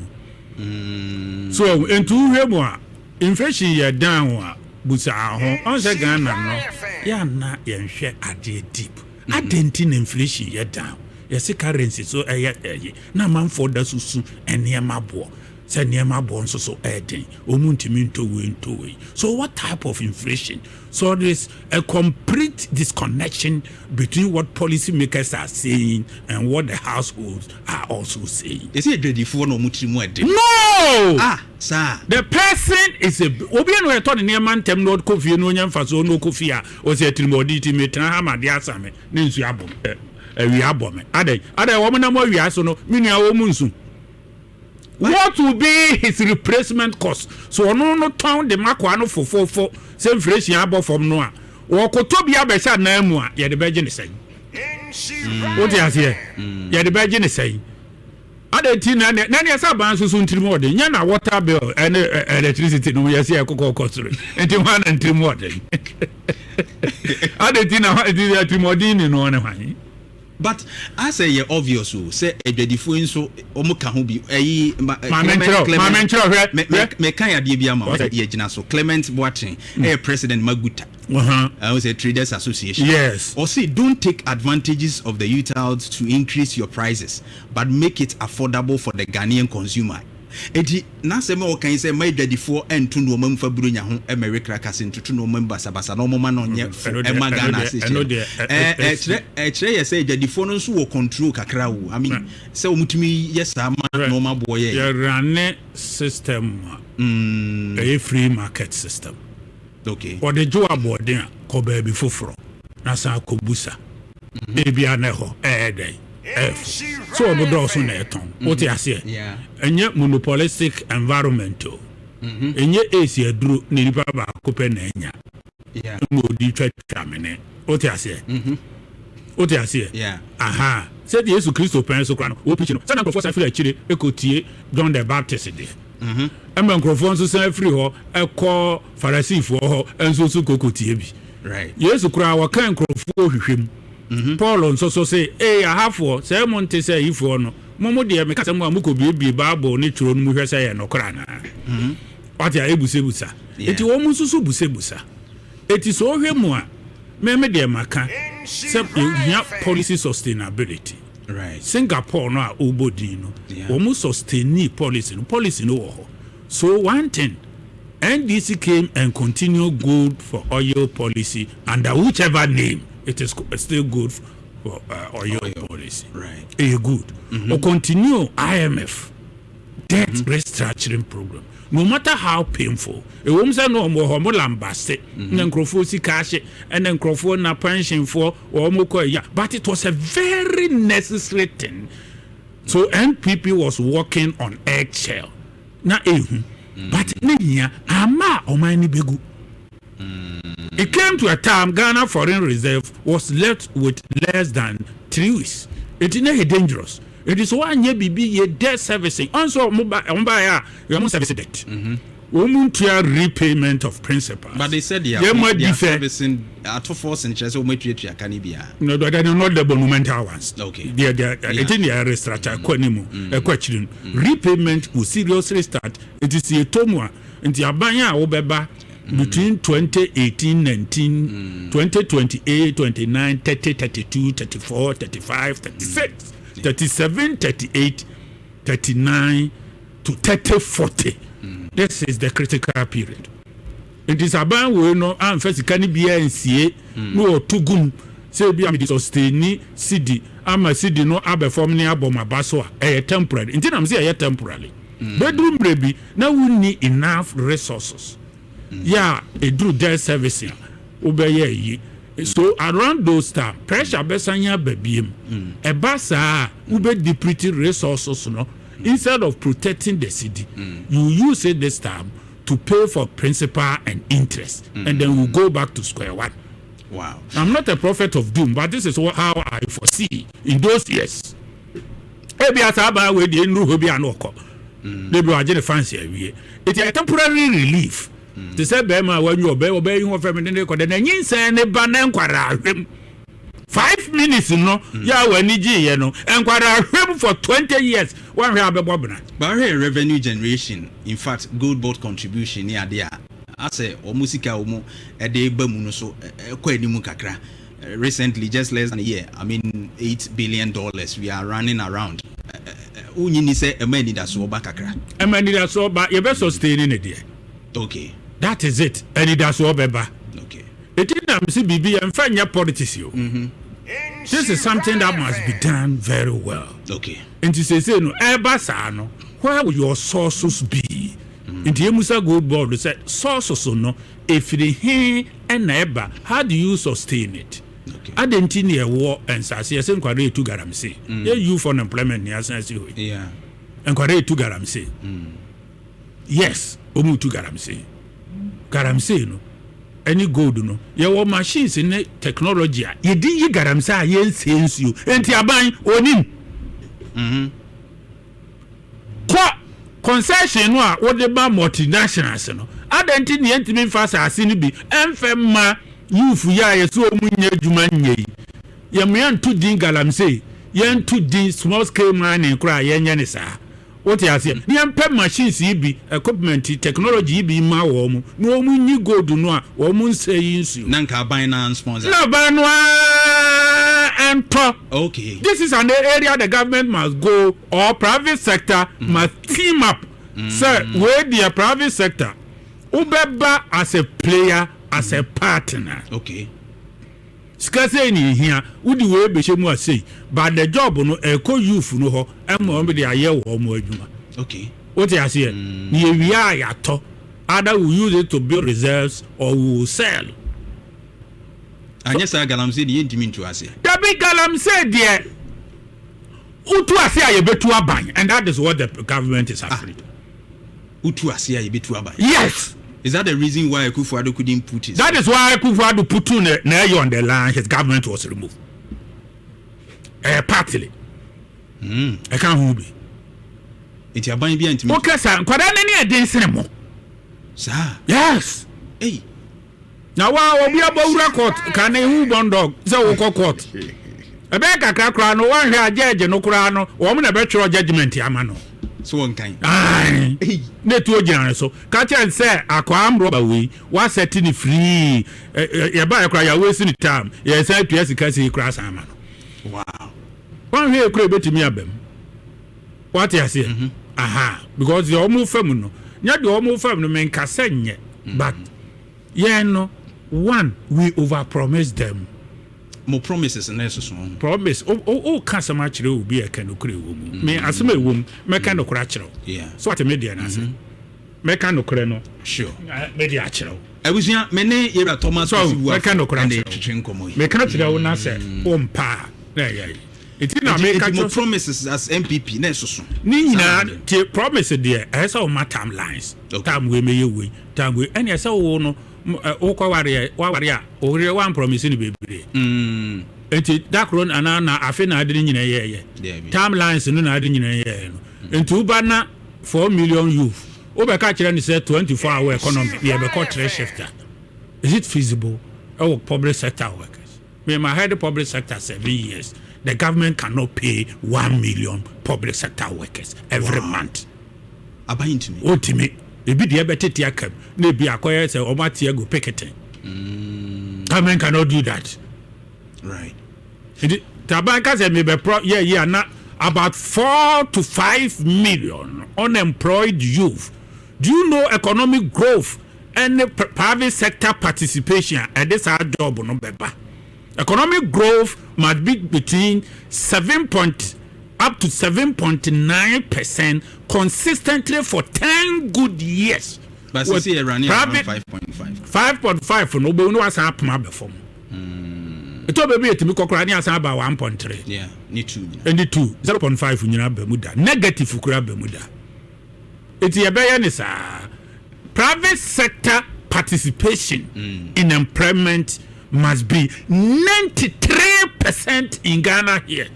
So nti wohwɛ mu a, inflation yɛ down a, busaa ho ɔn sɛ Ghana no yɛana yɛnhwɛ adeɛ deep. Adɛn nti na inflation yɛ down, yɛse currency so ɛyɛ ɛyi, na amanfoɔ da susu nneɛma boɔ sɛ nneɛma boɔ nso so ɛɛden, wɔn ntumi ntɔ wei ntɔ wei? So what type of inflation? So there is a complete disconnection between what policy makers are saying and what the households are also saying. Ɛsɛ adwadifoɔ na ɔmo tiri mu ɛde. No. Ah, saa. The person is a obi a na ɔyɛtɔ ne nneɛma ntɛm na ɔkɔ fie na onya mfasoɔ na ɔkɔ fie a, ɔsɛ atirimɔden ti metena ha ma adeɛ asa me ne nsuo abɔ me, awia abɔ me. Adɛn adɛn wɔn nam awia so no, me nua, wɔn mu nsu. What will be his replacement cost? So ɔno no tɔn de makoa no fofofo sɛ inflation abɔ fam no a, wɔkɔtɔ bi abɛhyɛ anan mu a, yɛde bɛgye ne sɛn? Wote aseɛ? Yɛde bɛgye ne sɛn? Adɛn ti na na ɛsɛ aban nso so ntirim ɔden nyɛ na water bill ɛne electricity no yɛsɛ ɛkokɔ kɔ soro nti hwan na ntirim ɔden? Adɛn ti na nti atirim ɔden ni no ne hwan? But asɛ yɛ obvious o sɛ adwadifoɔ yi nso wɔn ka ho bi ɛyi ma Maame nkyerɛw, maame nkyerɛw, hwɛ, hwɛ. Mɛka yɛ adeɛ bi ama wo sɛ yɛgyina so. Clement Boateng ɛyɛ president Maguta ɛwɔ sɛ Traders Association. Ɔse, "Don't take advantages of the UTALs to increase your prices, but make it affordable for the Ghanaian consumer." Eti n'asɛm a ɔka yi sɛ ma adwadifoɔ ɛnto nneɛma mu fa buronya ho ɛmɛwe krakase ntoto nneɛma mu basabasa na ɔmoma no nyɛ fo Ɛno deɛ- ɛma ɛno Ghana deɛ- ase ɛno kyerɛ deɛ, ɛkyerɛ yɛ sɛ adwadifoɔ no nso wɔ control kakra o. I mean, sɛ wɔtumi yɛ saa ma nneɛma boɔ yɛ. Yɛrane system a ɛyɛ free market system. Wɔde gye wɔ aboɔden a, kɔ baabi foforɔ na san kɔbusa ebia na ɛhɔ ɛyɛ dɛn, ɛɛfo so ɔmo dɔɔso na ɛtɔn. Wote aseɛ? Yeah. Ɛnyɛ monopolistic environment o. Ɛnyɛ esi aduro na nipa baako pɛ na ɛnya na odi twatwa mene. Wote aseɛ? Wote aseɛ? Yeah. Aha, sɛdeɛ Yesu Kristo pɛn so kora no wɔpikyi no, sɛna nkurɔfoɔ san firi akyire ɛkɔtie John the Baptist deɛ, ɛma nkurɔfoɔ nso san firi hɔ ɛkɔ Farisifoɔ hɔ nso so kɔkɔtie bi. Yesu koraa wɔka nkurɔfoɔ hwehwɛ mu. Paul nso so se ee, ahafoɔ sɛ mo nte sɛ ayifoɔ no, mo deɛ meka sɛ mo a mokɔbiebie Bible ne twerɛ no mu hwɛ sɛ yɛ nokorɛ anaa. Wate a ɛbusabusa. Enti wɔn nso so busabusa. Eti sɛ ɔhwɛ mu a, mɛmɛ deɛ maka sɛ yɛhia policy sustainability. Singapore no a ɔbɔ din no, wɔn sustain policy no wɔ hɔ. So one thing, NDC came and continue good for oil policy under whichever name it is, still good for oil Oil. policy. Ɛyɛ good. O continue IMF debt restructuring program, no matter how painful ɛwɔ mu sɛ no ɔmo wɔ hɔ, ɔmo lambaste na nkurɔfoɔ sika ahye ɛna nkurɔfoɔ na pensionfoɔ wɔn kɔ ɛya, but it was a very necessary thing. So NPP was walking on eggshell na ehu, but ne hia ama a ɔman no bɛgu. It came to a time Ghana foreign reserve was left with less than 3 weeks. Eti na yɛ dangerous. Eti so wanyɛ biribi yɛ debt servicing ɔnso ɔmo ba yɛ a yɛn mo service debt, wɔn mu ntua repayment of principal. But they said they are, Yɛn mo they are adi fɛ. servicing ato force nkyerɛ sɛ wɔn atuatua ka ne biara. No, they are not the monumental ones. They are, it in the restructure ɛkɔ anim, ɛkɔ akyiri no, repayment will seriously start. Nti si eto mu a, nti aban a wobɛba between 2018 19, 2028 29, 30, 32, 34, 35, 36, 37, 38, 39 to 30, 40, this is the critical period. Nti sɛ aban wei no amfa sika no biara nsie na wɔto gum sɛ ebi a mede sustain cedi ama cedi no abɛ fam ne abɔ ma ba so a, ɛyɛ temporary. Nti nam sɛ ɛyɛ temporary, bɛduru mmerɛ bi na wonni enough resources yɛ a ɛduru debt service a wobɛyɛ yi. So around those time, pressure bɛsan aba biem. Ɛba saa a, wobɛ deplete resources no. Instead of protecting the cedi, you use it this time to pay for principal and interest, and then we go back to square one. I'm not a prophet of doom, but this is how I foresee in those years. Ebi asa aba wei deɛ, nnuru hɔ bi a na ɔkɔ debi wagye ne fancy awie. Eti a temporary relief te sɛ bɛrima a wanyi ɔbɛ ɔbɛ yi ho fɛn mi ne ne kɔ dɛ na nyinsɛn ne ba ne nkwara ahwɛm 5 minutes no yɛ a w'ani gye yɛ no, nkwara ahwɛm for 20 years, wɔnhwɛ abɛbɔ bena. But ahwɛ revenue generation, in fact, Gold Board contribution ne adeɛ a asɛ wɔn sika a wɔn ɛde ba mu no so ɛkɔ anim kakra. Recently, just less than a year, I mean, $8 billion we are running around. Wonyi ni sɛ ɛma anidasoɔ ba kakra? Ɛma anidasoɔ ba, yɛbɛ sustain ne deɛ. That is it, anidasoɔ bɛba. Eti na msi biribi yɛn fɛ nyɛ politics o. This is something that must be done very well. Nti sese no ɛba saa no, where will your sources be? Nti emusa Gold Board sɛ sources no efiri he ɛna ɛba? How do you sustain it? Adi nti ni ɛwɔ nsase yɛsɛ nkwadaa etu galamsey, yɛ youth unemployment ni asan si hɔ yi. Nkwadaa etu galamsey, yes, wɔn tu galamsey. Galamsey no ɛne gold no, yɛwɔ machines ne technology a yɛde yi galamsey a yɛnsie nsuo. Nti aban onim kɔ concession no a wɔde ma multinationals no, adan nti ne yɛntumi nfa asase no bi ɛnfɛ ma youth yi a yɛsɛ wɔn nyɛ adwuma nyɛ yi? Yɛmea nto din galamsey, yɛnto din small scale mining koraa, yɛnyɛ ne saa. Wote aseɛ? Ne yɛmpɛ machines yi bi, equipment, technology yi bi ma wɔn mu na wɔn nyi gold no a wɔn nsa yi nsuo. Na nka aban na sponsor. Na aban no ara ɛntɔ. This is an area the government must go or private sector must team up. Sɛ wei deɛ, private sector wobɛba as a player, as a partner. Sika sei ne ehia, wodi wei bɛhyɛ mu asei, but the job no ɛkɔ youth no hɔ ɛma wɔn de ayɛ wɔn mo adwuma. Wote aseɛ? Ne yɛwie a, yɛatɔ. Either we use it to build reserves or we will sell. Anyɛ saa, galamsey de yɛntumi ntu ase. Dabi, galamsey deɛ, wotu ase a, yɛbɛtu aban, and that is what the government is afraid. Wotu ase a, yɛbɛtu aban? Yes. Is that the reason why Akufo-Addo couldn't put his That is why Akufo-Addo put ne on the line, his government was removed partly. Ɛka ho bi. Nti aban bi a ntumi wokasa nkwadaa no ne ɛden sene mo. Saa? Yes. Ei. Na wa obi abɔwura court ka ne hu bɔndɔg sɛ wokɔ court, ɛbɛyɛ kakra koraa no, woanhwɛ a gyɛɛgye no koraa no, wɔn na ɛbɛtwerɛ judgement ama no. So wɔn kan. Ae. Ei. Na etuo gyina ne so ka kyerɛ no sɛ akɔa amrɔba wei wasɛte ne firii yɛbaeɛ koraa, yɛawesi ne time, yɛsan atua sika sei koraa san ama no. Wanhwɛ yɛ kora, ebɛtumi aba mu. Wate aseɛ? Aha, because deɛ ɔmo fam no nyɛ deɛ ɔmo fam no, menkasɛ nyɛ, but yɛn no one, we over promise them. Mo promises na ɛsoso ho. Promise o o o ka asɛm akyerɛ obi a, ɛka nokorɛ wɔ mu. Me asɛm a ɛwɔ mu, mɛka nokorɛ akyerɛ wo. So wate me deɛ no ase? Mɛka nokorɛ no mɛde akyerɛ wo. Abusua, me ne yɛwura Thomas So Kwesi Buafo mɛka nokorɛ ɛna akyerɛ ɛtwetwe nkɔmmɔ yi. Meka kyerɛ wo na sɛ wompa a, na ɛyɛ yi nti na nti meka nti mo kyerɛ promises as NPP na ɛsoso. Ne Saa nyinaa na tie, promise deɛ, ɛyɛ sɛ woma timelines. Time wei mɛyɛ wei, time wei, ɛne ɛsɛ wo no wokɔ wareɛ, waware a, woyere woampromise no bebree. Nti dakoro anaa na afe na ade no nyinaa yɛɛyɛ? Dabi. Timelines no na ade nyinaa yɛɛyɛ no. Nti woba na 4 million youth, wobɛka kyerɛ no sɛ 24 hour economy, yɛbɛkɔ three shift a, is it feasible ɛwɔ public sector workers? Me, ma head public sector 7 years, the government cannot pay 1 million public sector workers every month. Aban ntumi. Ɔntumi. Ebi deɛ bɛtete akam na ebi akɔyɛ sɛ ɔmo ate agu picketing. Government cannot do that. Nti taban ka sɛ mebɛporɔ yɛ yi a, na about 4 to 5 million unemployed youth. Do you know economic growth ɛne private sector participation a ɛde saa job no bɛba? Economic growth must be between seven point up to 7.9% consistently for 10 good years. But With sisi yɛ running around private 5.5. 5.5 no, wobɛhu ne wasan apoma abɛ fam. Ɛtɔ baabi yɛtumi kɔkora ne asan aba 1.3. Yeah, ne two nyinaa. Ɛne 2 0.5 nyinaa ba mu da, negative kora ba mu da. Ɛti yɛbɛyɛ ne saa, private sector participation in employment must be 93% in Ghana here.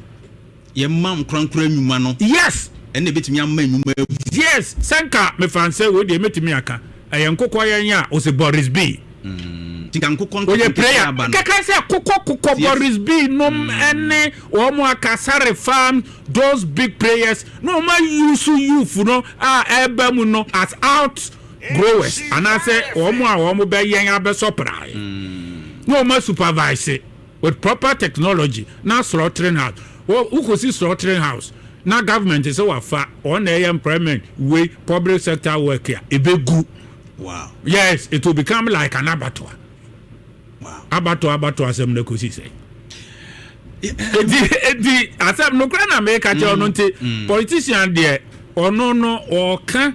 Yɛma nkorankora nnwuma no. Yes. Ɛna ebɛtumi ama nnwuma abu. Yes, sɛnka mefa nsɛ wei deɛ, mɛtumi aka ɛyɛ nkokɔ yɛn a ɔsɛ Boris B. Nti nka nkokɔ Oyɛ nketenkete player aba no. Kɛkɛ sɛ kokɔ kokɔ. Boris B nom ɛne wɔn akasare farm, those big players na wɔn ayusu youth no a ɛɛba mu no as out growers anaasɛ wɔn a wɔn bɛyɛn abɛsɔ prae na wɔn supervise with proper technology na slaughtering house wɔ wokɔsi slaughtering house na government sɛ wafa wɔn na ɛyɛ employment wei, public sector work a ebegu. Yes, it will become like an abattoir. Abattoir, abattoir asɛm na kosi sɛ eti asɛm no kura na meka kyerɛ ɔno. Nti politician deɛ, ɔno no ɔka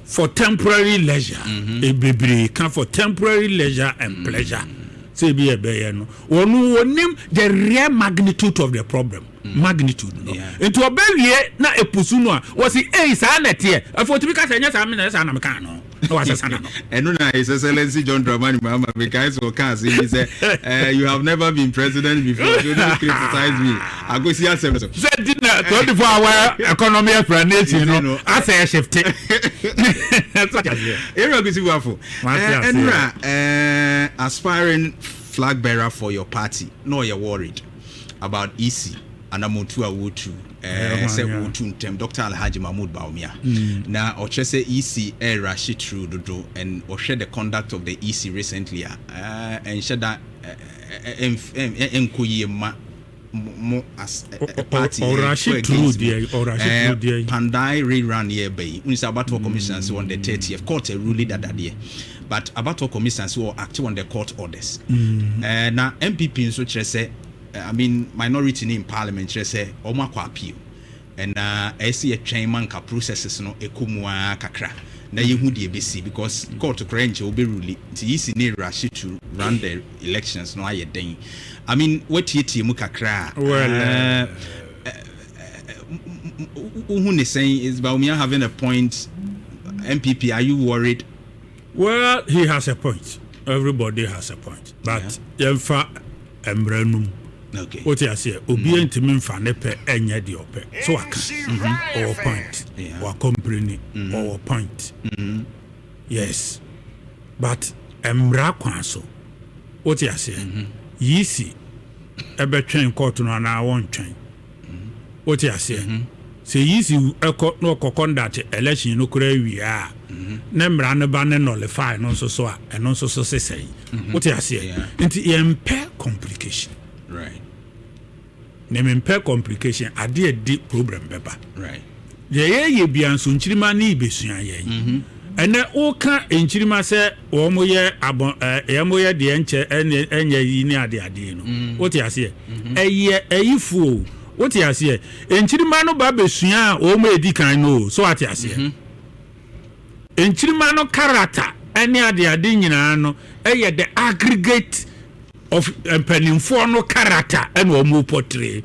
for temporary leisure, ebebree ka for temporary leisure and pleasure sɛ ebi yɛ bɛyɛ no, ɔno onim the real magnitude of the problem, magnitude no. Nti ɔbɛwie na epusu no a, wɔsi eyi saa na ɛteɛ, afɔ otumi kasa ɛnyɛ saa mi na ɛyɛ saa na mi kan no na wasesa na no. Ɛno na His Excellency John Dramani Mahama mekae sɛ ɔka asɛm bi sɛ, "You have never been president before, so don't criticize me." Agosi asɛm so. Sɛ di na 24 hour economy explanation no asɛ ɛshifte. Ewura Kusi Boafo, Wate ase. Ɛnura aspiring flag bearer for your party na ɔyɛ worried about EC anamotu a wɔtu sɛ wɔtu ntɛm, Dr. Alhaji Mahmood Bawumia, na ɔkyerɛ sɛ EC ɛrush through dodo, and ɔhwɛ the conduct of the EC recently a, ɛnhyɛ da ɛnkɔ yie ma mo as a party. Ɔrush through deɛ, ɔrush through deɛ. Kpandai rerun yɛ bɛ yi n sɛ abatoɔ commission sɛ on the 30th court rule dada deɛ, but abatoɔ commission sɛ wɔ act on the court orders. Na NPP nso kyerɛ sɛ, I mean, minority ni in parliament kyerɛ sɛ ɔmo akɔ appeal, ɛna ɛyɛ sɛ yɛtwɛn ma nka processes no ɛkɔ mu ara kakra na yɛhu deɛ ɛbɛsi, because court koraa nkyɛ wobɛrule. Nti yisi ne rush to run the elections no ayɛ den. I mean, watietie mu kakra a, Well, wohu ne sɛn? Is Bawumia having a point? NPP, are you worried? Well, he has a point. Everybody has a point, but yɛmfa mmerɛ no mu. Wote aseɛ, obiara ntumi nfa ne pɛ ɛnyɛ deɛ ɔpɛ so waka. Ɔwɔ point. Wacomplaini, ɔwɔ point, yes, but mmara kwan so, wote aseɛ, yisi ɛbɛtwɛn court no anaa wɔntwɛn? Wote aseɛ, sɛ yisi ɛkɔ na ɔkɔ conduct election no koraa wie a, ne mmara no ba ne nullify no nso so a, ɛno nso so sesɛn? Wote aseɛ? Nti yɛmpɛ complication. Na mempɛ complication adeɛ di problem bɛba. Deɛ yɛyɛ bia nso, nkyirima ne ibɛsua yɛn. Ɛnɛ woka nkyirima sɛ wɔn yɛ abɔ ɛ wɔn yɛ deɛ nkyɛ ɛnyɛ ɛnyɛ yi ne ade adeɛ no, wote aseɛ, ɛyɛ ɛyifuo, wote aseɛ, nkyirima no ba bɛsua a wɔn edi kan no o, so ate aseɛ, nkyirima no character ɛne ade ade nyinaa no ɛyɛ the aggregate of mpanimfoɔ no character ɛna wɔn portray.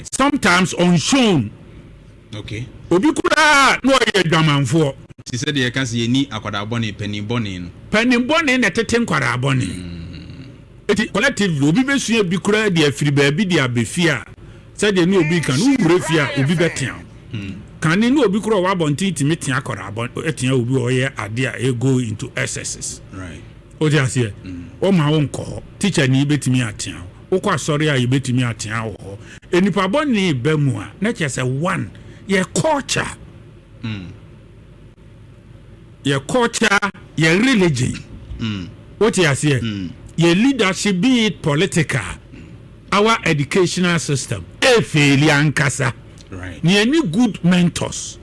Sometimes unshown. Obi koraa na ɔyɛ adwamanfoɔ. Ti sɛ deɛ yɛka sɛ yɛni akwadaa bɔne, panin bɔne no. Panin bɔne na ɛtete nkwadaa bɔne. Eti collectively obi bɛsua bi koraa de afiri baabi de abɛ fie a, sɛdeɛ ne obi ka no, wowura fie a, obi bɛtea wo. Kane ne obi koraa ɔwɔ abɔnten tumi tea akɔraa abɔ tea obi a ɔyɛ adeɛ a ɛ go into excesses. Wote aseɛ? Wɔma wo nkɔ hɔ. Tikyani bɛtumi atea wo. Wokɔ asɔre a yɛbɛtumi atea wo hɔ. Nnipa bɔne ba mu a, na kyerɛ sɛ one, yɛ culture. Yɛ culture, yɛ religion. Wote aseɛ? Yɛ leadership, be it political, our educational system ɛfail ankasa. Ne yɛne good mentors.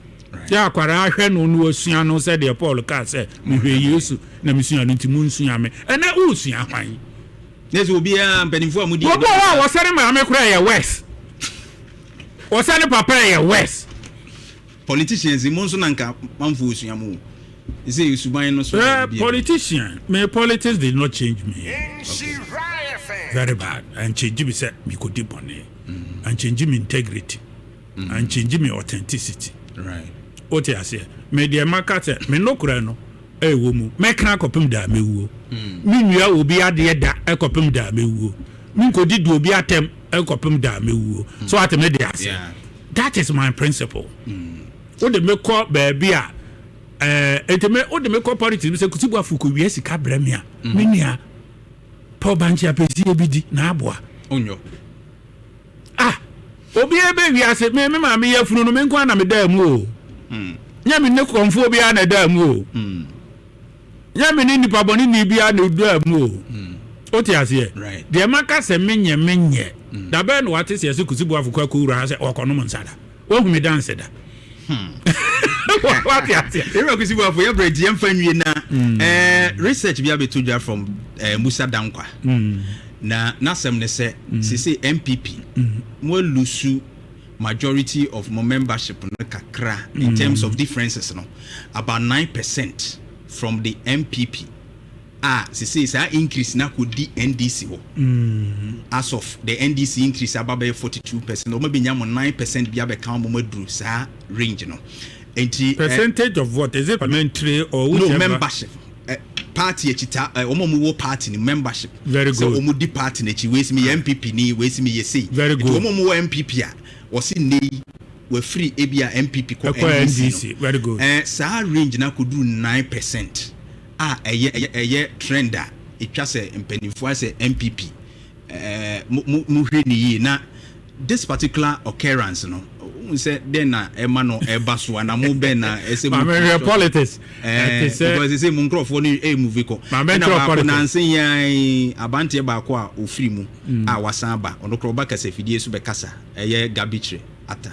Yɛ akwaraa ahwɛ no na wasua no sɛdeɛ Paul kaa sɛ, mehwɛ Yesu na mesua no nti monsua me. Ɛnɛ wosua hwan? Ne sɛ obiara mpanimfoɔ a mudi. Obi wɔ hɔ a wɔsɛ ne maame koraa yɛ worse. Wɔsɛ ne papa yɛ worse. Politicians mo nso na nka manfo osua mo sɛ suban no so. Politician, me politics did not change me. Very bad. Anchange me sɛ mekɔdi bɔne. Anchange me integrity. Anchange me authenticity. Wote aseɛ? Me deɛ maka sɛ me nokorɛ no ɛwɔ mu. Mɛka akɔpem da mɛwuo. Menwia obi adeɛ da ɛkɔpem da mɛwuo. Menkɔdi di obi atɛm ɛkɔpem da mɛwuo. So ate me de aseɛ? That is my principle. Wode me kɔ baabi a nti me wode me kɔ politics sɛ Kusi Boafo kɔ wia sika brɛ me a, me nua pɛ ɔbankye apɛsie bi di na aboa. Onyɔ. Ah, obiara bɛ wiase me me maame yɛ funu no, me nko na me daa mu o. Nyɛ me ne kɔnfoɔ biara na ɛdaa mu o. Nyɛ me ne nipa bɔne ni biara na ɛdaa mu o. Wote aseɛ? Deɛ maka sɛ menyɛ menyɛ. Da bɛn na wate sɛ yɛsɛ Kusi Boafo kɔ akɔwura ha sɛ ɔkɔnom nsa da? Wahu me danse da? Wate aseɛ? Ewura Kusi Boafo, yɛ brɛ nti yɛmfa nwie na research bi abɛto dwa from Musa Dankwa. Na n'asɛm ne sɛ sese NPP mo alose majority of mo membership no kakra in terms of differences no, about 9% from the NPP a sese saa increase na kɔdi NDC hɔ. As of the NDC increase aba bɛyɛ 42%, wɔn abɛnya mo 9% bi abɛka wɔn aduru saa range no nti. Percentage of what? Is it parliamentary or whichever? No, membership. Party akyita wɔn a wɔwɔ party no membership. Very good. Sɛ wɔn di party n'akyi, wei si mi yɛ NPP ni, wei si mi yɛ sei. Very good. Nti wɔn a wɔwɔ NPP a wɔsi nne yi wɔafiri ebi a NPP kɔ ɛkɔ NDC no. Very good. Saa range na akɔduru 9% a ɛyɛ trend a etwa sɛ mpanimfoɔ asɛ NPP mo mo mo hwɛ ne yie. Na this particular occurrence no, n sɛ dɛn na ɛma no ɛba so anamo bɛn na ɛsɛ mu? Maame, hwɛ, politics ɛte sɛ because sɛ mo nkurɔfoɔ no ɛyɛ move kɔ. Maame, ɛna nkyerɛ baako politics. Nanse yan abanteɛ baako a ofiri mu a wasan aba, ɔno koraa ɔba kasafidie so bɛkasa, ɛyɛ Gabikyere Ata,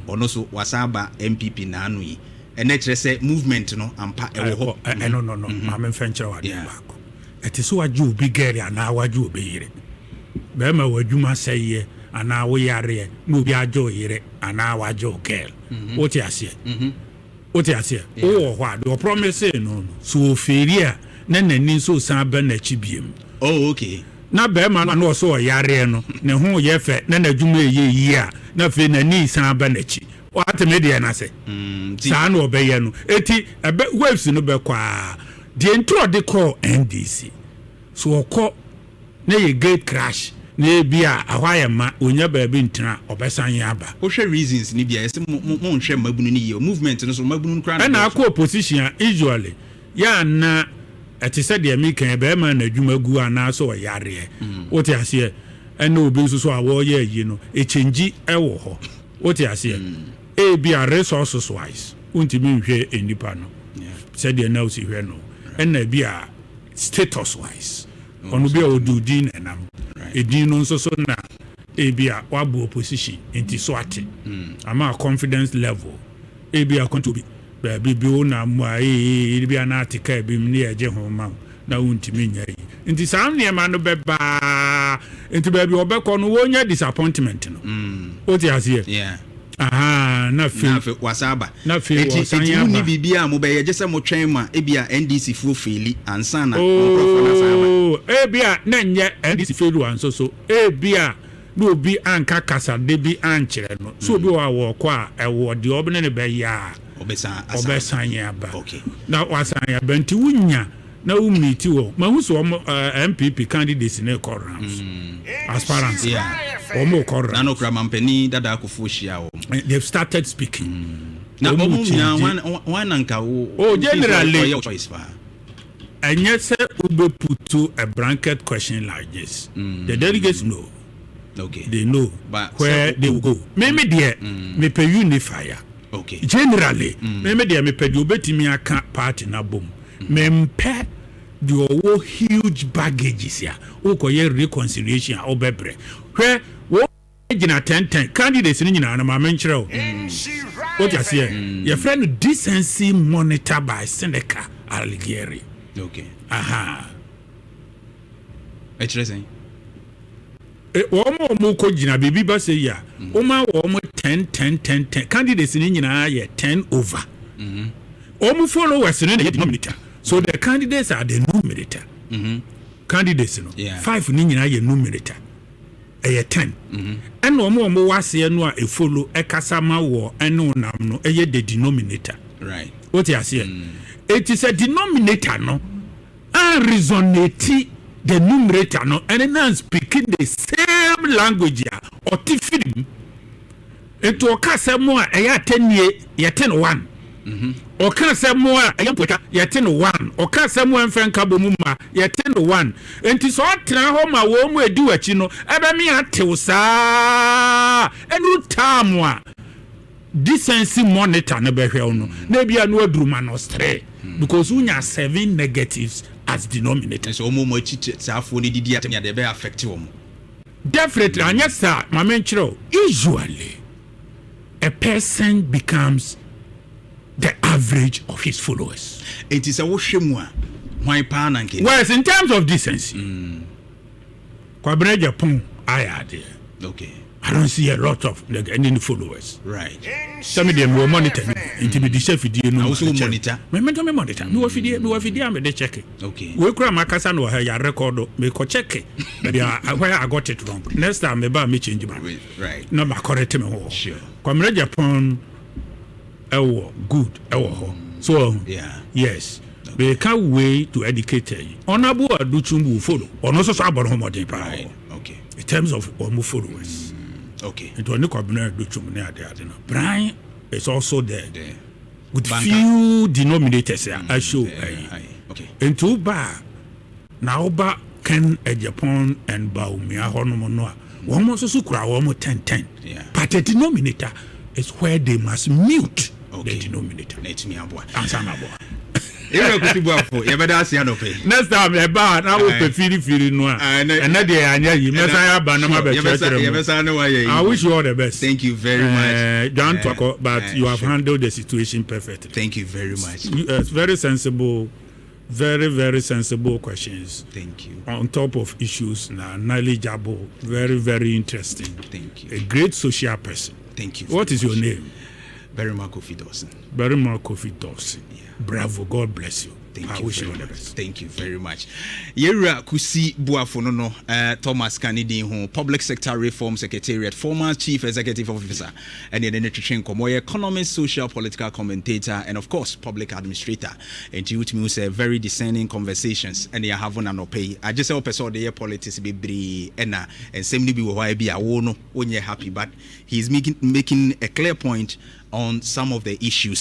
ɔno so wasan aba NPP naano yi. Ɛnɛ kyerɛ sɛ movement no ampa ɛwɔ hɔ. Ɛno no maame, mfɛ nkyerɛ wo adeɛ baako. Ɛte sɛ wagye obi girl anaa wagye obi yere. Bɛrima, wɔ adwuma sɛeɛ anaa woyareɛ na obi agye wo yere anaa wagye wo girl, wote aseɛ? Wote aseɛ? Wowɔ hɔ a, deɛ ɔpromise no, so ɔfail a, na n'ani nso san ba n'akyi biem. Oh, okay. Na bɛrima no a na ɔsɛ ɔyareɛ no ne ho yɛ fɛ na n'adwuma ɛyɛ yie a, na afei n'ani san ba n'akyi. Wate me deɛ no ase? Saa na ɔbɛyɛ no. Eti ɛbɛ waves no bɛkɔ a, deɛ nti ɔde kɔɔ NDC so, ɔkɔ na yɛ gate crash na ebi a ɛhɔ ayɛ ma onya baabi ntena, ɔbɛsan yɛ aba. Wohwɛ reasons ni bi a yɛsɛ mo mo monhwɛ mmabunu no yie, movement no so mmabunu no koraa na ɛna dɔɔso. Akɔ opposition a, usually yɛ ana ɛte sɛ deɛ meka yɛ bɛrima na adwuma gu anaasɛ ɔyareɛ, wote aseɛ? Ɛna obi nso so a wɔreyɛ ayi no ɛkyɛngyi ɛwɔ hɔ, wote aseɛ? Ebi a resources wise wontumi nhwɛ nnipa no sɛdeɛ na wosi hwɛ no, ɛna ebi a status wise ɔno bi a ɔde odin na ɛnam edin no nso so na ebi a wabɔ opposition nti so ate ama confidence level ebi a kɔnto bi baabi bi wo na mu a ee bi a na ate kaa bi mu ne yɛgye ho ma wo na wontumi nya yi. Nti saa nneɛma no bɛbaa nti baabi a ɔbɛkɔ no wɔnya disappointment no, wote aseɛ? Aha, na afei na afei wasa aba. Na afei eti wɔsan eti mu ni aba. biribi a mobɛyɛ gye sɛ motwɛn ma ebi a NDC foɔ fail ansa na nkurɔfoɔ no asan aba? Oh, ebi a na nyɛ NDC failure nso so, ebi a na obi anka kasade bi ankyerɛ no so, obi wɔ a wɔkɔ a ɛwɔ deɛ ɔbɛne ne bɛyɛ a ɔbɛsan asan. Ɔbɛsan aba. Na wasan aba nti wonya Na wo meet wɔ mahu sɛ wɔn NPP candidates ne kɔ rounds, aspirants wɔn kɔ rounds. Nana okura mampanin dada akofo hyia wɔn. They have started speaking. Na wɔn nyinaa, wɔn na nka wo. Oh, generally ɔyɛ choice paa. Ɛnyɛ sɛ wobɛ put a blanket question like this. The delegates know. They know But where they will go. Mímí deɛ, mepɛ unifier. Generally, mímí deɛ, mepɛ deɛ obetumi aka party na bom. Mempɛ deɛ ɔwɔ huge baggages a wokɔyɛ reconciliation a wobɛbrɛ. Hwɛ, wɔn gyina 10 10 candidates no nyinaa no, maame nkyerɛ o. Wote aseɛ? Yɛfrɛ no Decency Monitor by Seneca Alighieri. Aha. Ɛkyerɛ sɛn? Wɔn a wɔn kɔ gyina biribi ba sɛ yi a, wɔn a wɔn 10 10 10 10 candidates no nyinaa yɛ 10 over wɔn followers no na yɛ denominator, so the candidates are the numerator. Candidates no five no nyinaa yɛ numerator, ɛyɛ 10, ɛna wɔn a wɔn wɔ aseɛ no a e follow ɛkasa ma wɔ ɛne ɔnam no ɛyɛ the denominator. Wote aseɛ? Eti sɛ denominator no an resonate the numerator no ɛne na speaking the same language a ɔte firi mu, nti ɔka asɛm a ɛyɛ atɛnie, yɛte no one. Ɔka asɛm a ɛyɛ mpɔtwa, yɛte no one. Ɔka asɛm a ɛmfɛ nka bɔ mu ma, yɛte no one. Nti sɛ ɔtena hɔ ma wɔn mu edi w'akyi no ɛbɛmi atew saa ɛnu time a Decency Monitor no bɛhwɛ wo no, na ebia no aduru -3 because wonya seven negatives as denominator. Sɛ wɔn mu akyi saafoɔ no didi atɛm adeɛ ɛbɛyɛ affect wɔn. Definitely, anyɛ saa, maame nkyerɛ o, usually a person becomes the average of his followers. Eti sɛ wohwɛ mu a, hwan paa na nke? Whereas in terms of decency, Kwabena Agyepong ayɛ adeɛ. I don't see a lot of, like, any followers. Sɛ me deɛ, mewɔ monitor no bi, nti mede hyɛ fidie no Na mu. wo so wo monitor? Me monitor, mewɔ fidie a mede check. Wei kura makasa no wɔ ha, yɛ record, mekɔ check baabi a where I got it wrong. Next time meba a, me change ma na ma correct me ho wɔ. Kwabena Agyepong ɛwɔ good ɛwɔ hɔ so ɔho. Yes, meka wei to educate yi. Honourable Adutwum will follow, ɔno nso so abɔ ne ho mmɔden paa in terms of ɔmo followers. Nti ɔne Kwabena Adutwum ne ade ade no, Brian is also there There. with Banker. Few denominators a ahyɛ ayi. Nti woba a, na woba Ken Agyapong and Bawumia hɔnom no a, wɔn nso so kura wɔn 10 10, but the denominator is where they must mute the denominator Na etumi aboa. Ansa na aboa. Ewura Kusi Buafo, yɛbɛda ase anɔpɛ. Next time ɛba a, na wopɛ firifiri no a, ɛnɛ deɛ yɛanyɛ yi, mɛsan aba na mabɛkyerɛkyerɛ mu. Yɛbɛsa ne wayɛ yi. I wish you all the best. Thank you very much. John Twako, but you have handled the situation perfectly. Thank you very much. Very sensible, very very sensible questions Thank you. On top of issues na knowledgeable, very very interesting. Thank you. A great social person. Thank you What very is your much. name? Berima Kofi Dawson. Berima Kofi Dawson. Bravo, God bless you. Thank I you wish you very all the much. best. Thank you very much. Yɛwura Kusi Buafo no, Thomas Kanidin ho, Public Sector Reform Secretariat former Chief Executive Officer, ɛne ɛne ne twetwe nkɔmmɔ. Ɔyɛ economist, social political commentator and of course public administrator. Nti wotumi hu sɛ very discerning conversations ɛne yɛahavo no anɔpa yi. Agye sɛ wopɛ sɛ ɔde yɛ politics bebree, ɛna nsɛm no bi wɔ hɔ a bi a wo no wonyɛ happy, but he is making a clear point on some of the issues.